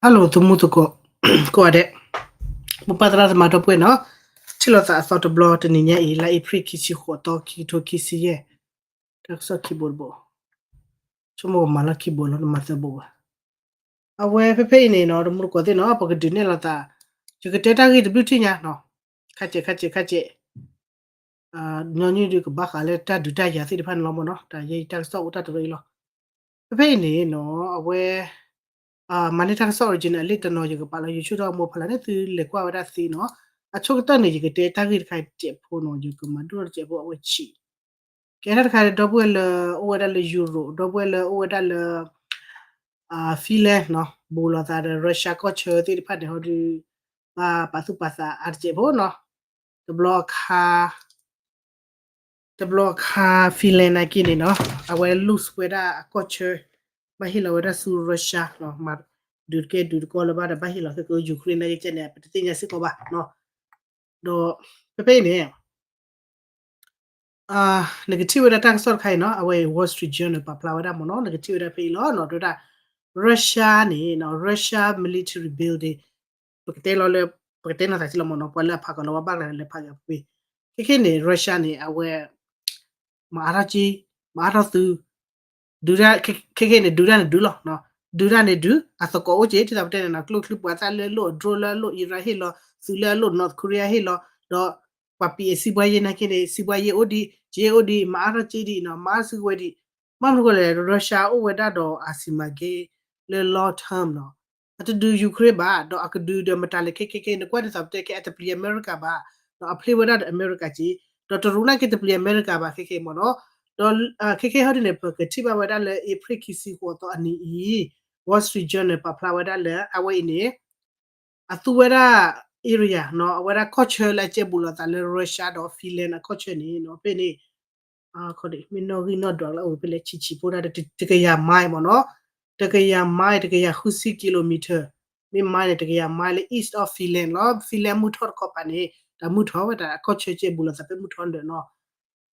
Hello သမူသကိး ကိးဂၤဒဲး, မိၢ်ပၢ်သရၣ်သမါဒီပုၢ်ဝဲၢ်နီၤ, ထံၣ်လိာ်သးအသီတဘျီ တနံၤညါအံၤ လါအ့ဖြ့ၣ်ခံဆံဃိးသီ ခံကထိခံဆံယဲၢ်, တၢ်ကစီၣ်ခံဘိတဘိ, ဆိကမိၣ်ကမၤလီၢ်ခံဘိလီၤ နမၤသၢဘိဘၣ်. အဝဲဖဲဖဲအံၤန့ၣ်နီၤ တမူတကိးသ့ၣ်နီၤ ပကဒုးနဲၣ်လိာ်သး, ယကတဲတၢ်ဂ့ၢ်တဘျုးထံၣ်ညါနီၤ, ခါစဲး ခါစဲး ခါစဲး ညီနုၢ်ဒုးကဘၣ်ဃးလၢတၢ်ဒုးတၢ်ယၤသ့ၣ်တဖၣ်န့ၣ်လီၤမ့ၢ်နီၤ, တၢ်ယဲအံၤတၢ်ကစီၣ်အိၣ်တၢ်တရၢအံၤလီၤ. ဖဲဖဲအံၤန့ၣ်နီၤ အဝဲ မၤန့ၢ်တၢ်ကစီၣ် original လံာ်တနီၤ ယကပာ်လီၤ YouTube ဒီးမိၢ်ဖးလၢ်န့ၣ် သုလဲၤကွၢ်ဝဲဒၣ်သ့နီၤ, အဆိကတၢၢ်န့ၣ် ယကတဲတၢ်ဂ့ၢ်တခါတစဲးဖိနီၤ ယကမၤဒိၣ်တစဲးဖိအဝဲဆံး ကဲထီၣ်တခါဒီပုၢ်ဝဲၢ်လၢ အိၣ်ဝဲဒၣ်လၢ Europe ဒီပုၢ်ဝဲၢ်လၢအိၣ်ဝဲဒၣ်လၢ Finland နီၤ ဘူးလိာ်သးဒီး Russia ကီၢ်ဆၢသ့ၣ်တဖၣ်န့ၣ် ဟီဒုး ဘၣ်ပာ်သူၣ်ပာ်သးအါတစဲးဖိနီၤ, တဘျီအခါ တဘျီအခါ Finland နာ်က့န့ၣ်နီၤ အဝဲ lose ဝဲဒၣ်အကီၢ်ဆၢ, ဘၣ်ဟ့ၣ်လီၤဝဲဒၣ်ဆူ Russia နီၤ, မၤဒုးတကဲဒုးတကီလၢၤဘၣ်ဒီး ဘၣ်ဟ့ၣ်လီၤခဲကိး Ukraine နာ်က့ကဲန့ၣ် ပတသ့ၣ်ညါစ့ၢ်ကီးဘၣ်နီၤ, ဒီးဖဲဖဲအံၤန့ၣ် နကထံၣ်ဝဲဒၣ်တၢ်ကစီၣ်တခါအံၤနီၤ အဝဲအံၤ Wall Street Journal ပာ်ဖျါဝဲဒၣ်မ့ၢ်နီၤ, နကထံၣ်ဝဲဒၣ်ဖဲအံၤလီၤနီၤ, တဲဝဲဒၣ် Russia န့ၣ်နီၤ Russia military building ပကတဲလီၤလၢ ပကတဲနီၤသးစ့ၢ်လီၤမ့ၢ်နီၤ, ပှၤလၢအဖးကီၤလီၤဝဲဘၣ်ကျါလၢဖးကီၤကွံာ်, ခဲခဲန့ၣ် Russia န့ၣ် အဝဲ မၤအါထီၣ်က့, မၤအါထီၣ်သု, ဒုးတၢ် ခဲခဲန့ၣ် ဒုးတၢ်န့ၣ်ဒုးလီၤ, ဒုးတၢ်န့ၣ်ဒုး အသကိးအိၣ်က့ ဒ်သိးပတဲန့ၣ်နီၤ, ကျိချံပှၤသၣ်လၢအလိၣ် drone လၢအလိၣ် Iran ဟ့ၣ်လီၤ, သုးလၢအလိၣ် North Korea ဟ့ၣ်လီၤ, ဒီးပှၤပံးအစံးဘှါယဲၢ်နာ်က့န့ၣ် စံးဘှါယဲၢ်အိၣ်ဒံး က့အိၣ်ဒံး မၤအါထီၣ်က့ဒံးနီၤ, မၤအါစုကဝဲၤဒံး, ဘၣ်မနုၤဃိလဲၣ် Russia အိၣ်ဝဲဒၣ်ဒီးအ စီမံကိန်း လၢ long term နီၤ, အတဒုး Ukraine ဘၣ်, ဒီးအကဒုးဒီးမတၤလဲၣ် ခဲခဲခဲ နကွၢ်ဒ်သိးပတဲခဲ အတပျံၤအမဲရကၤဘၣ်, ဒီးအဖျ့ဝဲဒၣ်ဒီးအမဲရကၤက့, ဒီးတရူးနာ်က့တပျံၤအမဲရကၤဘၣ် ခဲခဲမ့ၢ်နီၤ, ဒီးခဲခဲဟီဒ်န့ၣ် ပကထံၣ်ဘၣ်ဝဲဒၣ်လၢ အ့ဖြ့ၣ်ခံဆံဃိးသီအနံၤအံၤ Wall Street Journal ပာ်ဖျါဝဲဒၣ်လၢ အဝဲအံၤန့ၣ် အသူဝဲဒၣ် area နီၤ, အဝဲဒၣ်ကီၢ်ဆၢလၢအကဲဘူးလိာ်သးလၢ Russia ဒီး Finland အကီၢ်ဆၢန့ၣ်နီၤ, ဖဲန့ၣ် မ့ၢ်နီၣ်ဂံၢ်နီၣ်ဒွးလၢအဝဲဖဲလဲၣ်ဆံးဆံးဖိဒၣ် တကယၤ mile မ့ၢ်နီၤ, တကယၤ mile တကယၤဃုဆံ kilometer, မ့ၢ် mile န့ၣ် တကယၤ mile လၢ east of Finland လီၤ, Finland မုၢ်ထီၣ်တခီပၤန့ၣ် တၢ်မုၢ်ထီၣ်ဝဲဒၣ် အကီၢ်ဆၢကဲဘူးလိာ်သးဖဲမုၢ်ထီၣ်ဒီးနီၤ,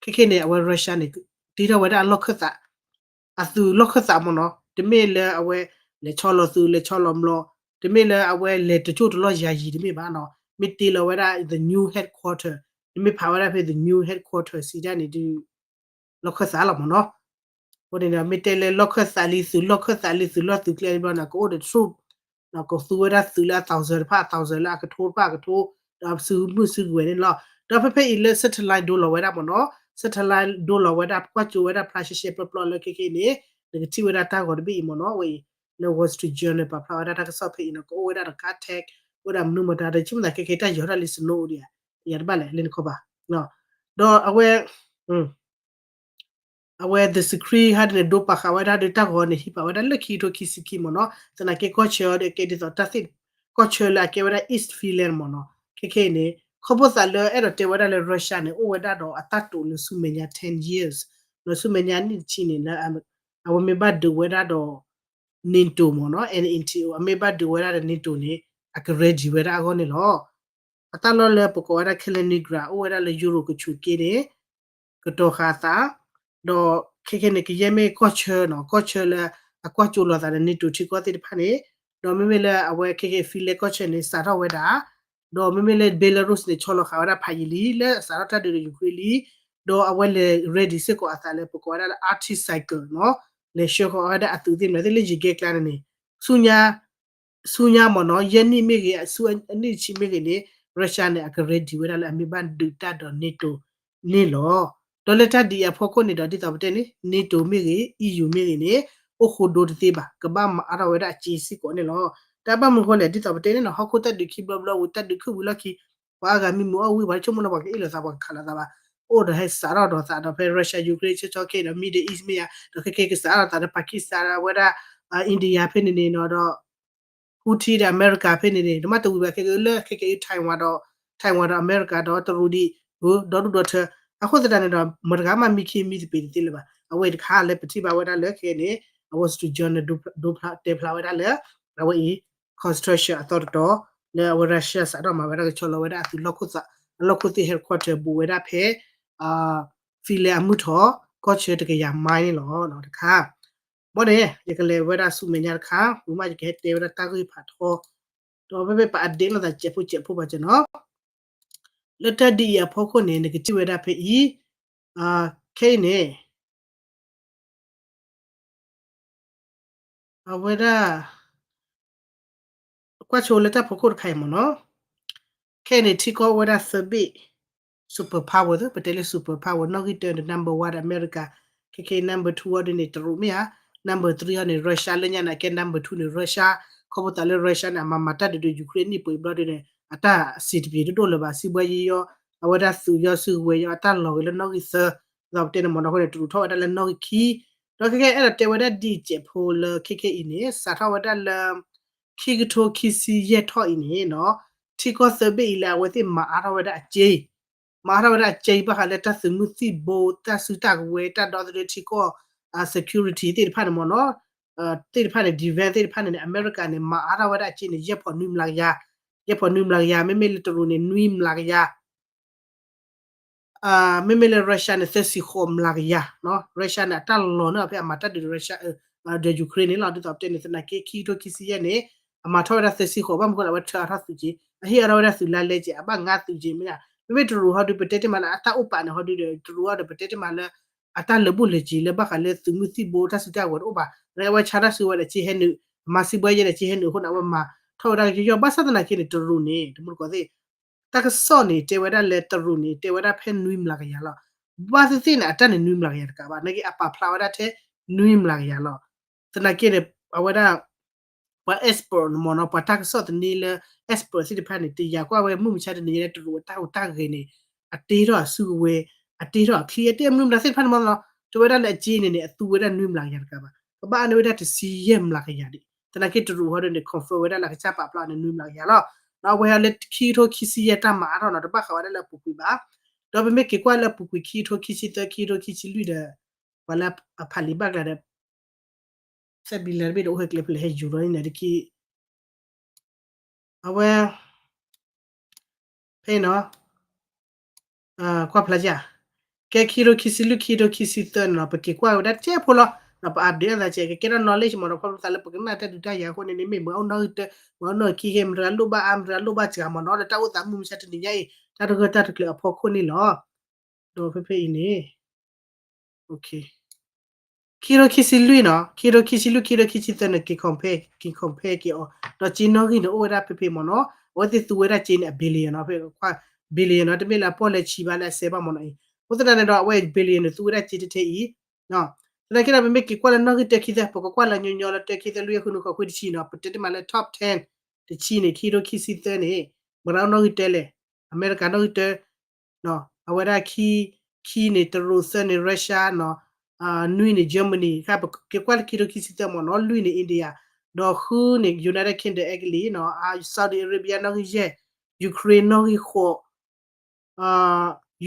ခဲခဲန့ၣ် အဝဲ Russia န့ၣ် တ့ထီၣ်ဝဲဒၣ်အလီၢ်ခၢၣ်သး အသုးလီၢ်ခၢၣ်သးမ့ၢ်နီၤ, တမ့ၢ်လၢအဝဲ လဲၤဆီလီၤသုး လဲၤဆီလီၤမျိာ်, တမ့ၢ်လၢအဝဲလဲၤတကၠိၢ်တလီၢ်ယၤယံၤတမ့ၢ်ဘၣ်နီၤ, မ့ၢ်တ့လီၤဝဲဒၣ် the new headquarter, တမ့ၢ်ဖးဝဲဒၣ်ဖဲ the new headquarter စံးဒၣ်န့ၣ်ဒုး လီၢ်ခၢၣ်သးလီၤမ့ၢ်နီၤ, အဃိန့ၣ်ဒီး မ့ၢ်တဲလၢလီၢ်ခၢၣ်သးလံ သုးလီၢ်ခၢၣ်သးလံ သုးလီၢ်သုးကျဲဘျီန့ၣ် ကအိၣ်ဒီး troop ကသူဝဲဒၣ်သုးလၢအ thousand တဖၣ် thousand လၢအကထိတဖၣ်အကထိ, ဒီးအစုမုၢ်စုကဝဲၤန့ၣ်လီၤ. ဒီးဖဲဖဲအံၤလၢ satellite ဒိလီၤဝဲဒၣ်မ့ၢ်နီၤ, satellite ဒိလီၤဝဲဒၣ် ကွၢ်ကၠိဝဲဒၣ်ဖျါရှဲရှဲပျီပျီလၢခဲခဲအံၤန့ၣ်, နကထံၣ်ဝဲဒၣ်တၢ်ဂီၤတဘ့ၣ်အံၤမ့ၢ်နီၤ, အဝဲအံၤ လၢ Wall Street Journal ပာ်ဖျါဝဲဒၣ်တၢ်ကစီၣ်ဖဲအံၤနီၤ, ကအိၣ်ဝဲဒၣ်ဒီး contact အိၣ်ဒၣ်မနုၤမတၤဒီး ဆိကမိၣ်သးခဲခဲတၢ်ယီၤတၢ်လံ snow အိၣ်ဒံးဧါ, ယၤတဘၣ်လဲၣ် လၢနခီပၤ, ဒီးအဝဲ အဝဲ the screen ဟဲဒ်န့ၣ် ဒိပာ်ဃာ်ဝဲဒၣ်ဒီးတၢ်ဂီၤန့ၣ် ဟံးပာ်ဝဲဒၣ်လၢခံကထိခံဆံခံမ့ၢ်နီၤ, သနာ်က့ကီၢ်ဆၢဒီးကဲဒ်သိးတၢ်သ့ၣ် ကီၢ်ဆၢလၢအကဲဝဲဒၣ် East Finland မ့ၢ်နီၤ, ခဲခဲအံၤန့ၣ် ခီဖျိသးလၢအဲၣ်ဒိးတဲဝဲဒၣ်လၢ Russia န့ၣ် အိၣ်ဝဲဒၣ်ဒီးအတၢ်တိာ်လၢဆူမဲာ်ညါ ten years လၢဆူမဲာ်ညါနံၣ်တဆံန့ၣ်လၢ အဝဲမ့ၢ်ဘၣ်ဒုးဝဲဒၣ်ဒီး NATO မ့ၢ်နီၤ, NATO အမ့ၢ်ဘၣ်ဒုးဝဲဒၣ်ဒီး NATO န့ၣ် အက ready ဝဲဒၣ်အဂီၢ်န့ၣ်လီၤ. အတၢ်လီၢ်လၢပကိးဝဲဒၣ် Kaliningrad အိၣ်ဝဲဒၣ်လၢ Europe ကဆူးက့န့ၣ် ကတီၤဃာ်အသး, ဒီးခဲခဲန့ၣ် ကယဲၢ်မ့ၢ်ကီၢ်ဆၢနီၤ, ကီၢ်ဆၢလၢအကွၢ်ကၠိလိာ်သးဒီး NATO ထံကီၢ်သ့ၣ်တဖၣ်န့ၣ်, ဒီးမ့မ့ၢ်လၢအဝဲခဲခဲ Finland ကီၢ်ဆၢန့ၣ် စးထီၣ်ဝဲဒၣ်, ဒီးမ့မ့ၢ်လၢ Belarus န့ၣ် ဆီလီၤဃာ်ဝဲဒၣ်ဖးယံာ်လံ လၢအစးထီၣ်တၢ်ဒုးဒီး Ukraine လံ, ဒီးအဝဲလဲၤ ready စ့ၢ်ကီးအသးလၢပကိးဝဲဒၣ်လၢ Arctic Circle နီၤ, လဲၤဆှၢဃီၤဝဲဒၣ်အသုးသ့ၣ်မနုၤသ့ၣ်လၢယကဲကျါန့ၣ်န့ၣ်, ဆူညါ ဆူညါမ့ၢ်နီၤ, ယဲၢ်နံၣ်မ့ၢ်ဂ့ၤ ဆူအနံၣ်တဆံမ့ၢ်ဂ့ၤန့ၣ် Russia န့ၣ် အက ready ဝဲဒၣ်လၢအမ့ၢ်ဘၣ်ဒုးတၢ်ဒီး NATO န့ၣ်လီၤ. ဒီးလၢတၢ်ဒ်အံၤအဖီခိၣ်န့ၣ်ဒီး ဒ်သိးပတဲန့ၣ် NATO မ့ၢ်ဂ့ၤ EU မ့ၢ်ဂ့ၤန့ၣ် အိၣ်ဃိဒိတသ့ဘၣ်, ကဘၣ်မၤအါထီၣ်ဝဲဒၣ်အစ့စ့ၢ်ကီးန့ၣ်လီၤ. တၢ်ဘၣ်မနုၤဃိလဲၣ် ဒ်သိးပတဲန့ၣ်နီၤ, ဟီၣ်ခိၣ်တၢ်ဒုးခံဘျီဘျီဝံၤ တၢ်ဒုးခုၣ်ဝံၤလီၢ်ခံ ပှၤအါဂၤမံမုာ်အီၣ်ဝံၤ ပှၤဆိကမိၣ်လၢပှၤကအ့ၣ်လိာ်သး ပှၤကခးလိာ်သးဘၣ်, အိၣ်ဒီးဟဲစးထီၣ်ဒီးသးဒီးဖဲ Russia Ukraine ဆၢကၠီခဲအံၤဒီး Middle East မ့ၢ်ဧါ, ဒီးခဲခဲကစးထီၣ်သးဒီး Pakistan ဝဲဒၣ် India ဖဲန့ၣ်န့ၣ်နီၤ, ဒီး Houthi ဒီးအမဲရကၤဖဲန့ၣ်န့ၣ် နမ့ၢ်တဝံၤဘၣ်ခဲခဲလၢခဲခဲအံၤ Taiwan ဒီး Taiwan ဒီးအမဲရကၤဒီးတရူးဒံး, ဒီဒူၣ်ဒီထၢ, အဃိသတးန့ၣ်ဒီး မတၤတဂၤမ့ၢ်မံခ့မံသပ့ၤတသ့လၢၤဘၣ်. အဝဲအံၤတခါလၢပထံၣ်ဘၣ်ဝဲဒၣ်လၢခဲခဲန့ၣ် အဝဲ Wall Street Journal ဒိတဲဖျါဝဲဒၣ်လၢ အဝဲအံၤ construction အသီတတီၤ လၢအဝဲ Russia စးထီၣ်မၤဝဲဒၣ်ကဆီလီၤဝဲဒၣ်အသုးလီၢ်ခိၣ်သး အလီၢ်ခိၣ်သ့ၣ် headquarter ဘူးဝဲဒၣ်ဖဲ Finland အမုၢ်ထီၣ် ကီၢ်ဆၢတကယၤ mile န့ၣ်လီၤ. တခါ ဘီန့ၣ် ယကလဲၤဝဲဒၣ်ဆူမဲာ်ညါတခါ ဝံၤမးယကဟဲတဲဝဲဒၣ်တၢ်ဂ့ၢ်ဖးထီ ဒီးဖဲဖဲပ update လိာ်သးစဲးဖိစဲးဖိဘၣ်ကနီၤ လၢတၢ်ဒ်အံၤအဖီခိၣ်န့ၣ် နကထံၣ်ဝဲဒၣ်ဖဲအံၤ ခဲအံၤန့ၣ် အဝဲဒၣ် ကွၢ်ဆိလၢတၢ်ဖီခိၣ်တခါအံၤမ့ၢ်နီၤ ခဲအံၤန့ၣ် ထံကီၢ်အိၣ်ဝဲဒၣ်သၢဘ့ၣ် super power သ့ ပတဲလၢ super power နီၣ်ဂံၢ်တၢဒီး number one ဒီး America ခဲခဲ number two အီၤဒ်န့ၣ် တရူးမ့ၢ်ဧါ number three အီၤန့ၣ် Russia လၢညါန့ၣ် အကဲ number two န့ၣ် Russia ခီဖျိသးလၢ Russia န့ၣ် အမၤမၤတၢ်ဒုးဒီး Ukraine န့ၣ် ပှဲၤဘျီဒ်န့ၣ် အတၢ်စံးတပျ့ၤတဒိၣ်လၢၤဘၣ် စံးဘှဲယံယီ အဝဲဒၣ်သုးယီၤစုကဝဲၤယီၤ အတၢ်လီၤဂ့ၤလၢနီၣ်ဂံၢ်သၢ ဒီးပတဲန့ၣ်မ့ၢ်နီၤ အဃိန့ၣ် တရူးထီၣ်ဝဲဒၣ်လၢနီၣ်ဂံၢ်ခံ ဒီးခဲခဲအဲၣ်ဒိးတဲဝဲဒၣ်ဒ်စဲးဖိလၢခဲခဲအံၤန့ၣ် စးထီၣ်ဝဲဒၣ်လၢ ခံကထိခံဆံယဲၢ်ထီၣ်အံၤန့ၣ်နီၤ ထံကီၢ်သၢဘ့ၣ်အံၤလၢအဝဲသ့ၣ်မၤအါထီၣ်ဝဲဒၣ်အကၠ့ မၤအါထီၣ်ဝဲဒၣ်အကၠ့ဘၣ်ဃးလၢတၢ်သုးမုၢ်သံၣ်ဘိ တၢ်စုတၢ်ကဝဲၤ တၢ်ဒီသဒၢထံကီၢ် security သ့ၣ်တဖၣ်န့ၣ်မ့ၢ်နီၤ သ့ၣ်တဖၣ်န့ၣ် defense သ့ၣ်တဖၣ်န့ၣ်န့ၣ် အမဲရကၤန့ၣ် မၤအါထီၣ်ဝဲဒၣ်အကၠ့န့ၣ် ယဲၢ်ဖီးနွံမျးကယၤ ယဲၢ်ဖီးနွံမျးကယၤ မ့မ့ၢ်လၢတရူးန့ၣ် နွံမျးကယၤ မ့မ့ၢ်လၢ Russia န့ၣ် သၢဆံဃိးမျးကယၤ Russia န့ၣ် အတၢ်လီၤန့ၢ်အီၤဖဲအမၤတၢ်ဒုးဒီး Russia ဒီး Ukraine န့ၣ်လီၤ. ဒ်သိးပတဲန့ၣ် သနာ်က့ ခံကထိခံဆံယဲၢ်န့ၣ် အမၤထီၣ်ဝဲဒၣ်သၢဆံဃိး ဘၣ်မနုၤဃိလၢအဝဲထၢအါထီၣ်သုးက့ အဟ့ၣ်အါထီၣ်ဝဲဒၣ်သုးလါလဲက့ အဘၣ်ငါသုးက့ မ့ၢ်ဧါ. မ့မ့ၢ်တရူးဟီဒုး ပတဲတ့ၢ်မးလၢအတၢ်အိၣ်ပာ်န့ၣ်ဟီဒုးဒီး တရူးဟီဒီး ပတဲတ့ၢ်မးလၢ အတၢ်လၢာ်ဘူၣ်လၢာ်စ့ၤလၢဘၣ်ဃးလၢသုးမုၢ်သံၣ်ဘိ တၢ်စုတၢ်ကဝဲၤတအိၣ်ဘၣ်. အဝဲဆါတၢ်စုဝဲဒီးက့ဟဲနုာ် အမၤစံးဘှဲယဲဒီးက့ဟဲနုာ်အဃိန့ၣ် အဝဲမၤထီၣ်ဝဲဒၣ်ကယီကယီ ဘၣ်ဆၣ်သနာ်က့န့ၣ် တရူးန့ၣ် တမူတကိးသ့ၣ် တၢ်ကစီၣ်န့ၣ် တဲဝဲဒၣ်လၢတရူးန့ၣ် တဲဝဲဒၣ်ဖဲနွံမျးကယၤလီၤ. ဘၣ်သ့ၣ်သ့ၣ်န့ၣ် အတၢ်န့ၣ်နွံမျးကယၤတကးဘၣ် နာ်က့အပာ်ဖျါဝဲဒၣ်ထဲနွံမျးကယၤလီၤ. သနာ်က့န့ၣ် အဝဲဒၣ် ပှၤ expert န့ၣ်မ့ၢ်နီၤ ပှၤတၢ်ကစီၣ်သန့လၢ expert သ့ၣ်တဖၣ်န့ၣ် တယာ်ကွၢ်ဝဲမုၢ်မဆါတနံၤညါလၢတရူးအတၢ်ဟူးတၢ်ဂဲၤန့ၣ် အတ့ထီၣ်အစုကဝဲၤ အတ့ထီၣ်အချံ အတ့မနုၤမတၤသ့ၣ်တဖၣ်န့ၣ်မ့ၢ်နီၤ တဲဝဲဒၣ်လၢအက့န့ၣ်န့ၣ် အသူဝဲဒၣ်နွံမျးကယၤတကးဘၣ် ကဘၣ်အါန့ၢ်ဝဲဒၣ်တဆံယဲၢ်မျးကယၤဒံး. သနာ်က့တရူးဟီဒုးန့ၣ် confirm ဝဲဒၣ်လၢအကစၢ်ပာ်ဖျါအီၤန့ၣ် နွံမျးကယၤလီၤ. ဒီးအဝဲဟီလၢခံကထိခံဆံယဲၢ်တၢ်မၤအါထီၣ်နီၤ တဘၣ်ဃးဝဲဒၣ်လၢအပူၤကွံာ်ဘၣ်. ဒီးပမ့ၢ်က့ၤကွၢ်လၢအပူၤကွံာ် ခံကထိခံဆံသၢ ခံကထိခံဆံလွံၢ်ဒီး ပှၤလၢအဖးလံာ်ဘၣ်ကျါဒီး သၢဘံလၢတဘ့ၣ်ဒီးအိၣ်ဟဲကျဲဖဲလဲၣ်ဟဲယူၤလီၤန့ၣ်တက့ၢ် အဝဲ ဖဲနီၤ ကွၢ်ဖျါယၤ ကဲခံကထိခံဆံလွံၢ် ခံကထိခံဆံသၢန့ၣ်နီၤ ပက့ၤကွၢ်ဝဲဒၣ်တကဲဖိလီၤ. ပ update အသးကဲ ကကဲထီၣ် knowledge မ့ၢ်နီၤ ခီဖျိသးလၢပကနၣ်တၢ်ဒုးတၢ်ယၤအဃိန့ၣ် မ့ၢ်မ့ၢ်အိၣ်နီၣ်ဂံၢ်တၢ မ့ၢ်အိၣ်နီၣ်ဂံၢ်ခံ မ့ၢ်တဂၤလိၣ်ဘၣ်အါ မ့ၢ်တဂၤလိၣ်ဘၣ်စှၤမ့ၢ်နီၤ လၢတၢ်အိၣ်သးမုၢ်မဆါတနံၤညါအံၤ တၢ်တဂၢၢ်တၢ်တကျၢၤအဖီခိၣ်န့ၣ်လီၤ. ဒီးဖဲဖဲအံၤန့ၣ် ခံကထိခံဆံလွံၢ်နီၤ ခံကထိခံဆံလွံၢ် ခံကထိခံဆံသၢန့ၣ် က့ၤ compare က့ၤ compare က့ၤအီၤ ဒီးက့နီၣ်ဂံၢ်န့ၣ် အိၣ်ဝဲဒၣ်ဖဲဖဲမ့ၢ်နီၤ အဝဲသ့ၣ်သူဝဲဒၣ်က့န့ၣ် အ billion နီၤ ဖဲ billion နီၤ တမ့ၢ်လၢအပီၢ်လဲၤဆံးဘၣ်လၢအစဲးဘၣ်မ့ၢ်နီၤအံၤ အဃိသတးန့ၣ်ဒီး အဝဲ billion န့ၣ် သူဝဲဒၣ်က့တထဲအံၤ သနာ်က့ဒီး ပမ့ၢ်က့ၤကွၢ်လၢနီၣ်ဂံၢ်တၢခံသၢ ပကကွၢ်လၢညီညီလၢတၢခံသၢလွံၢ်ယဲၢ်ဃုနံၣ်ဃိးခွံတဆံနီၤ ပတဲတ့ၢ်မးလၢ top ten တဆံန့ၣ် ခံကထိခံဆံသၢန့ၣ် မတၤအိၣ်နီၣ်ဂံၢ်တၢလဲၣ် အမဲရကၤနီၣ်ဂံၢ်တၢ အဝဲဒၣ်ခံ ခံန့ၣ် တရူး သၢန့ၣ် Russia နီၤ နွံန့ၣ် Germany ခါ ပက့ၤကွၢ်လၢခံကထိခံဆံသၢမ့ၢ်နီၤ လွံၢ်န့ၣ် India ဒီးဃုန့ၣ် United Kingdom အဲကလံးနီၤ Saudi Arabia နီၣ်ဂံၢ်ယဲၢ် Ukraine နီၣ်ဂံၢ်ဃိး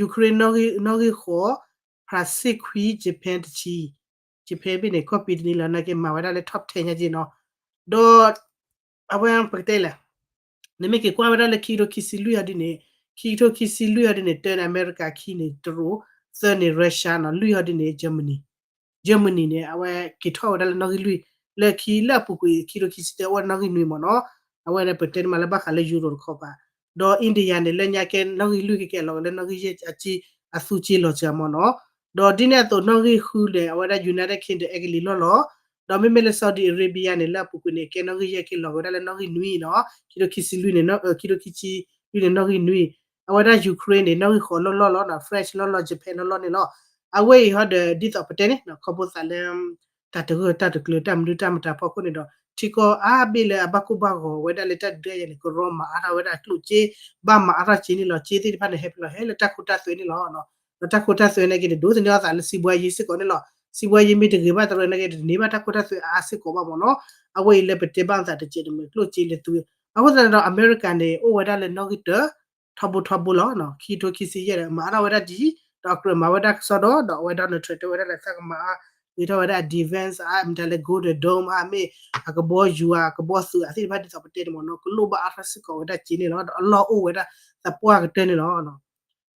Ukraine နီၣ်ဂံၢ်ဃိး ဖရၣ်စ့ၣ်ခွံ Japan တဆံ Japan ဘ့ၣ်န့ၣ် ကီၢ်ပံၤတနံၤလီၤ နာ်က့မၤဝဲဒၣ်လၢ top ten ညါက့နီၤ ဒီး အဝဲပကတဲလဲၣ် နမ့ၢ်က့ၤကွၢ်ဝဲဒၣ်လၢခံကထိခံဆံလွံၢ်အီၤဒ်န့ၣ် ခံကထိခံဆံလွံၢ်အီၤဒ်န့ၣ် တၢန့ၣ် အမဲရကၤ ခံန့ၣ် တရူး သၢန့ၣ် Russia နီၤ လွံၢ်အီၤဒ်န့ၣ် Germany Germany န့ၣ် အဝဲက့ၤထီၣ်ဝဲဒၣ်လၢနီၣ်ဂံၢ်လွံၢ် လၢခံလၢအပူၤကွံာ် ခံကထိခံဆံတၢ အိၣ်ဝဲဒၣ်နီၣ်ဂံၢ်နွံမ့ၢ်နီၤ အဝဲန့ၣ်ပတဲန့ၣ်မးလၢဘၣ်ဃးလၢ Euro တခီပၤ ဒီး India န့ၣ် လၢညါကဲနီၣ်ဂံၢ်လွံၢ်ကကဲလီၤဝဲလၢနီၣ်ဂံၢ်ယဲၢ်အက့ အသူက့လီၤစှၤမ့ၢ်နီၤ ဒီးဒ်န့ၣ်အသိးနီၣ်ဂံၢ်ဃုန့ၣ် အဝဲဒၣ် United Kingdom အဲကလံးလီၢ်လီၤ ဒီးမ့မ့ၢ်လၢ Saudi Arabia န့ၣ် လၢအပူၤကွံာ်န့ၣ် ကဲနီၣ်ဂံၢ်ယဲၢ်က့လီၤဝဲဒၣ်လၢနီၣ်ဂံၢ်နွံနီၤ ခံကထိခံဆံလွံၢ်န့ၣ် ခံကထိခံဆံလွံၢ်န့ၣ် နီၣ်ဂံၢ်နွံ အဝဲဒၣ် Ukraine န့ၣ် နီၣ်ဂံၢ်ဃိးလီၢ်လီၢ်လီၤ France လီၢ်လီၢ် Japan လီၢ်လီၢ်န့ၣ်လီၤ အဝဲအံၤဟီဒီး ဒ်သိးပတဲန့ၣ် ခီဖျိသးလၢ တၢ်တဂၢၢ်တၢ်တကျၢၤ တၢ်မနုၤတၢ်မတၤဖီခိၣ်န့ၣ်ဒီး ထံကီၢ်အါဘ့ၣ်လၢအဘၣ်ကိၢ်ဘၣ်ဂီၤဝဲဒၣ်လၢတၢ်ဒုးတၢ်ယၤန့ၣ် ကရီမၤအါထီၣ်ဝဲဒၣ်ကျိၣ်စ့ ဘၣ်မၤအါထီၣ်စ့န့ၣ်လီၤ စ့သ့ၣ်တဖၣ်န့ၣ် ဟဲဖဲလဲၣ်ဟဲလၢတၢ်ခိတၢ်သွဲန့ၣ်လီၤ ဒီးတၢ်ခိတၢ်သွဲန့ၣ်က့ၤန့ၣ် ဒိးသန့ၤအသးလၢစံးဘှါယံၤစ့ၢ်ကီးန့ၣ်လီၤ စံးဘှါယံၤမ့ၢ်တဂ့ၤဘၣ်တရၢန့ၣ်က့ၤ တန့ၢ်ဘၣ်တၢ်ခိတၢ်သွဲအါစ့ၢ်ကီးဘၣ်မ့ၢ်နီၤ အဝဲအံၤလၢပတဲဘၣ်သးတစဲးတမုာ်ကျိၣ်စ့လၢသု အဃိသတးန့ၣ်ဒီး အမဲရကၤန့ၣ် အိၣ်ဝဲဒၣ်လၢနီၣ်ဂံၢ်တၢ ထီဘိထီဘိလီၤ ခံကထိခံဆံယဲၢ်ဒီး မၤအါထီၣ်ဝဲဒၣ်ဒ် ဒီးကြၢးမၤဝဲဒၣ်ကစီဒီ ဒီးအဝဲ Donald Trump တဲဝဲဒၣ်လၢသးကမၤအါ ဂ့ၤထီၣ်ဝဲဒၣ်အ defense အါ မတၤလဲၣ် Golden Dome အါ မ့ၢ်အကဘီယူၤဧါ ကဘီသုးဧါသ့ၣ်တဖၣ်ဒ်သိးပတဲန့ၣ်မ့ၢ်နီၤ ကလိၣ်ဘၣ်အါထီၣ်စ့ၢ်ကီးဝဲဒၣ်စ့န့ၣ်လီၤ ဒီးအလီၢ်အိၣ်ဝဲဒၣ်သပှၢ်ကတၢၢ်န့ၣ်လီၤ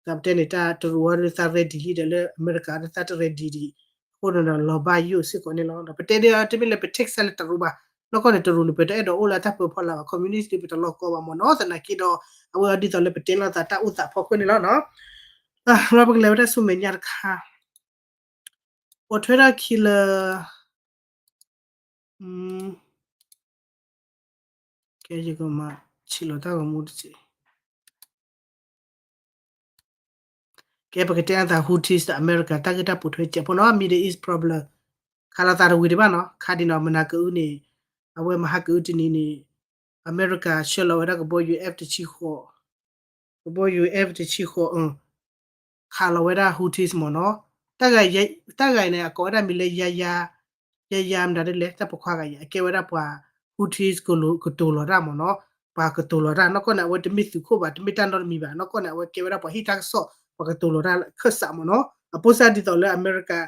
သးပတဲန့ၣ် တၢ်တရူးဝဲဒၣ်သး ready လံဒီးလၢအမဲရကၤသးတ ready ဒံး အဃိန့ၣ်ဒီးလီၤဘၣ်ယိၣ်စ့ၢ်ကီးန့ၣ်လီၤ. ဒီးပတဲဒ်တမ့ၢ်လၢပ take side လၢတရူးဘၣ်, နီၢ်ကီၢ်န့ၣ်တရူးန့ၣ် ပတအဲၣ်ဒိးအိၣ်လၢအတၢ်ပၢဖီလာ်ဘၣ်, communist ဒ်ပတလီၢ်ကီဘၣ်မ့ၢ်နီၤ, သနာ်က့ဒီး အဝဲအီၤဒ်သိးလၢပတဲလိာ်သးတၢ်အိၣ်သးဖီခိၣ်န့ၣ်လီၤနီၤ. လၢပကလဲၤဝဲဒၣ်ဆူမဲာ်ညါတခါ, ပိာ်ထွဲထီၣ်ခံလၢ ကဲယကမၤဆံးလီၤတၢ်ဂီၤမူတစဲး, ကဲပကတဲအသး Houthis ဒီးအမဲရကၤ တၢ်ဂ့ၢ်တၢ်ပိာ်ထွဲစဲးဖိနီၤ, Middle East problem ခးလိာ်သးတဝံၤဒံးဘၣ်နီၤ, ခးဒံးနီၤ မနၤကအုန့ၣ်, အဝဲမဟါကအုတနံၤန့ၣ် အမဲရကၤဆှၢလီၤဝဲဒၣ်ကဘီယူၤ F တဆံဃိး, ကဘီယူၤ F တဆံဃိး ခးလီၤဝဲဒၣ် Houthis မ့ၢ်နီၤ, တၢ်ဂၤအံၤန့ၣ် အကိးဝဲဒၣ်မံၤလၢ ယၤယၤ, ယၤယၤမတၤဒ်လဲၣ် တၢ်ပိာ်ခွါဂၤအံၤ အကဲဝဲဒၣ်ပှၤ Houthis ကတိၤလီၤတၢ်မ့ၢ်နီၤ, ပှၤကတိၤလီၤတၢ် နီၢ်ကီၢ်န့ၣ် အဝဲတမ့ၢ်သုးခိၣ်ဘၣ် တမ့ၢ်တၢ်နီတမံၤဘၣ် နီၢ်ကီၢ်န့ၣ် အဝဲကဲဝဲဒၣ်ပှၤဟ့ၣ်တၢ်ကစီၣ် ပှၤကတိၤလီၤတၢ်ခၢၣ်စးမ့ၢ်နီၤ, အပိစၢ်ဒ်သိးလၢအမဲရကၤ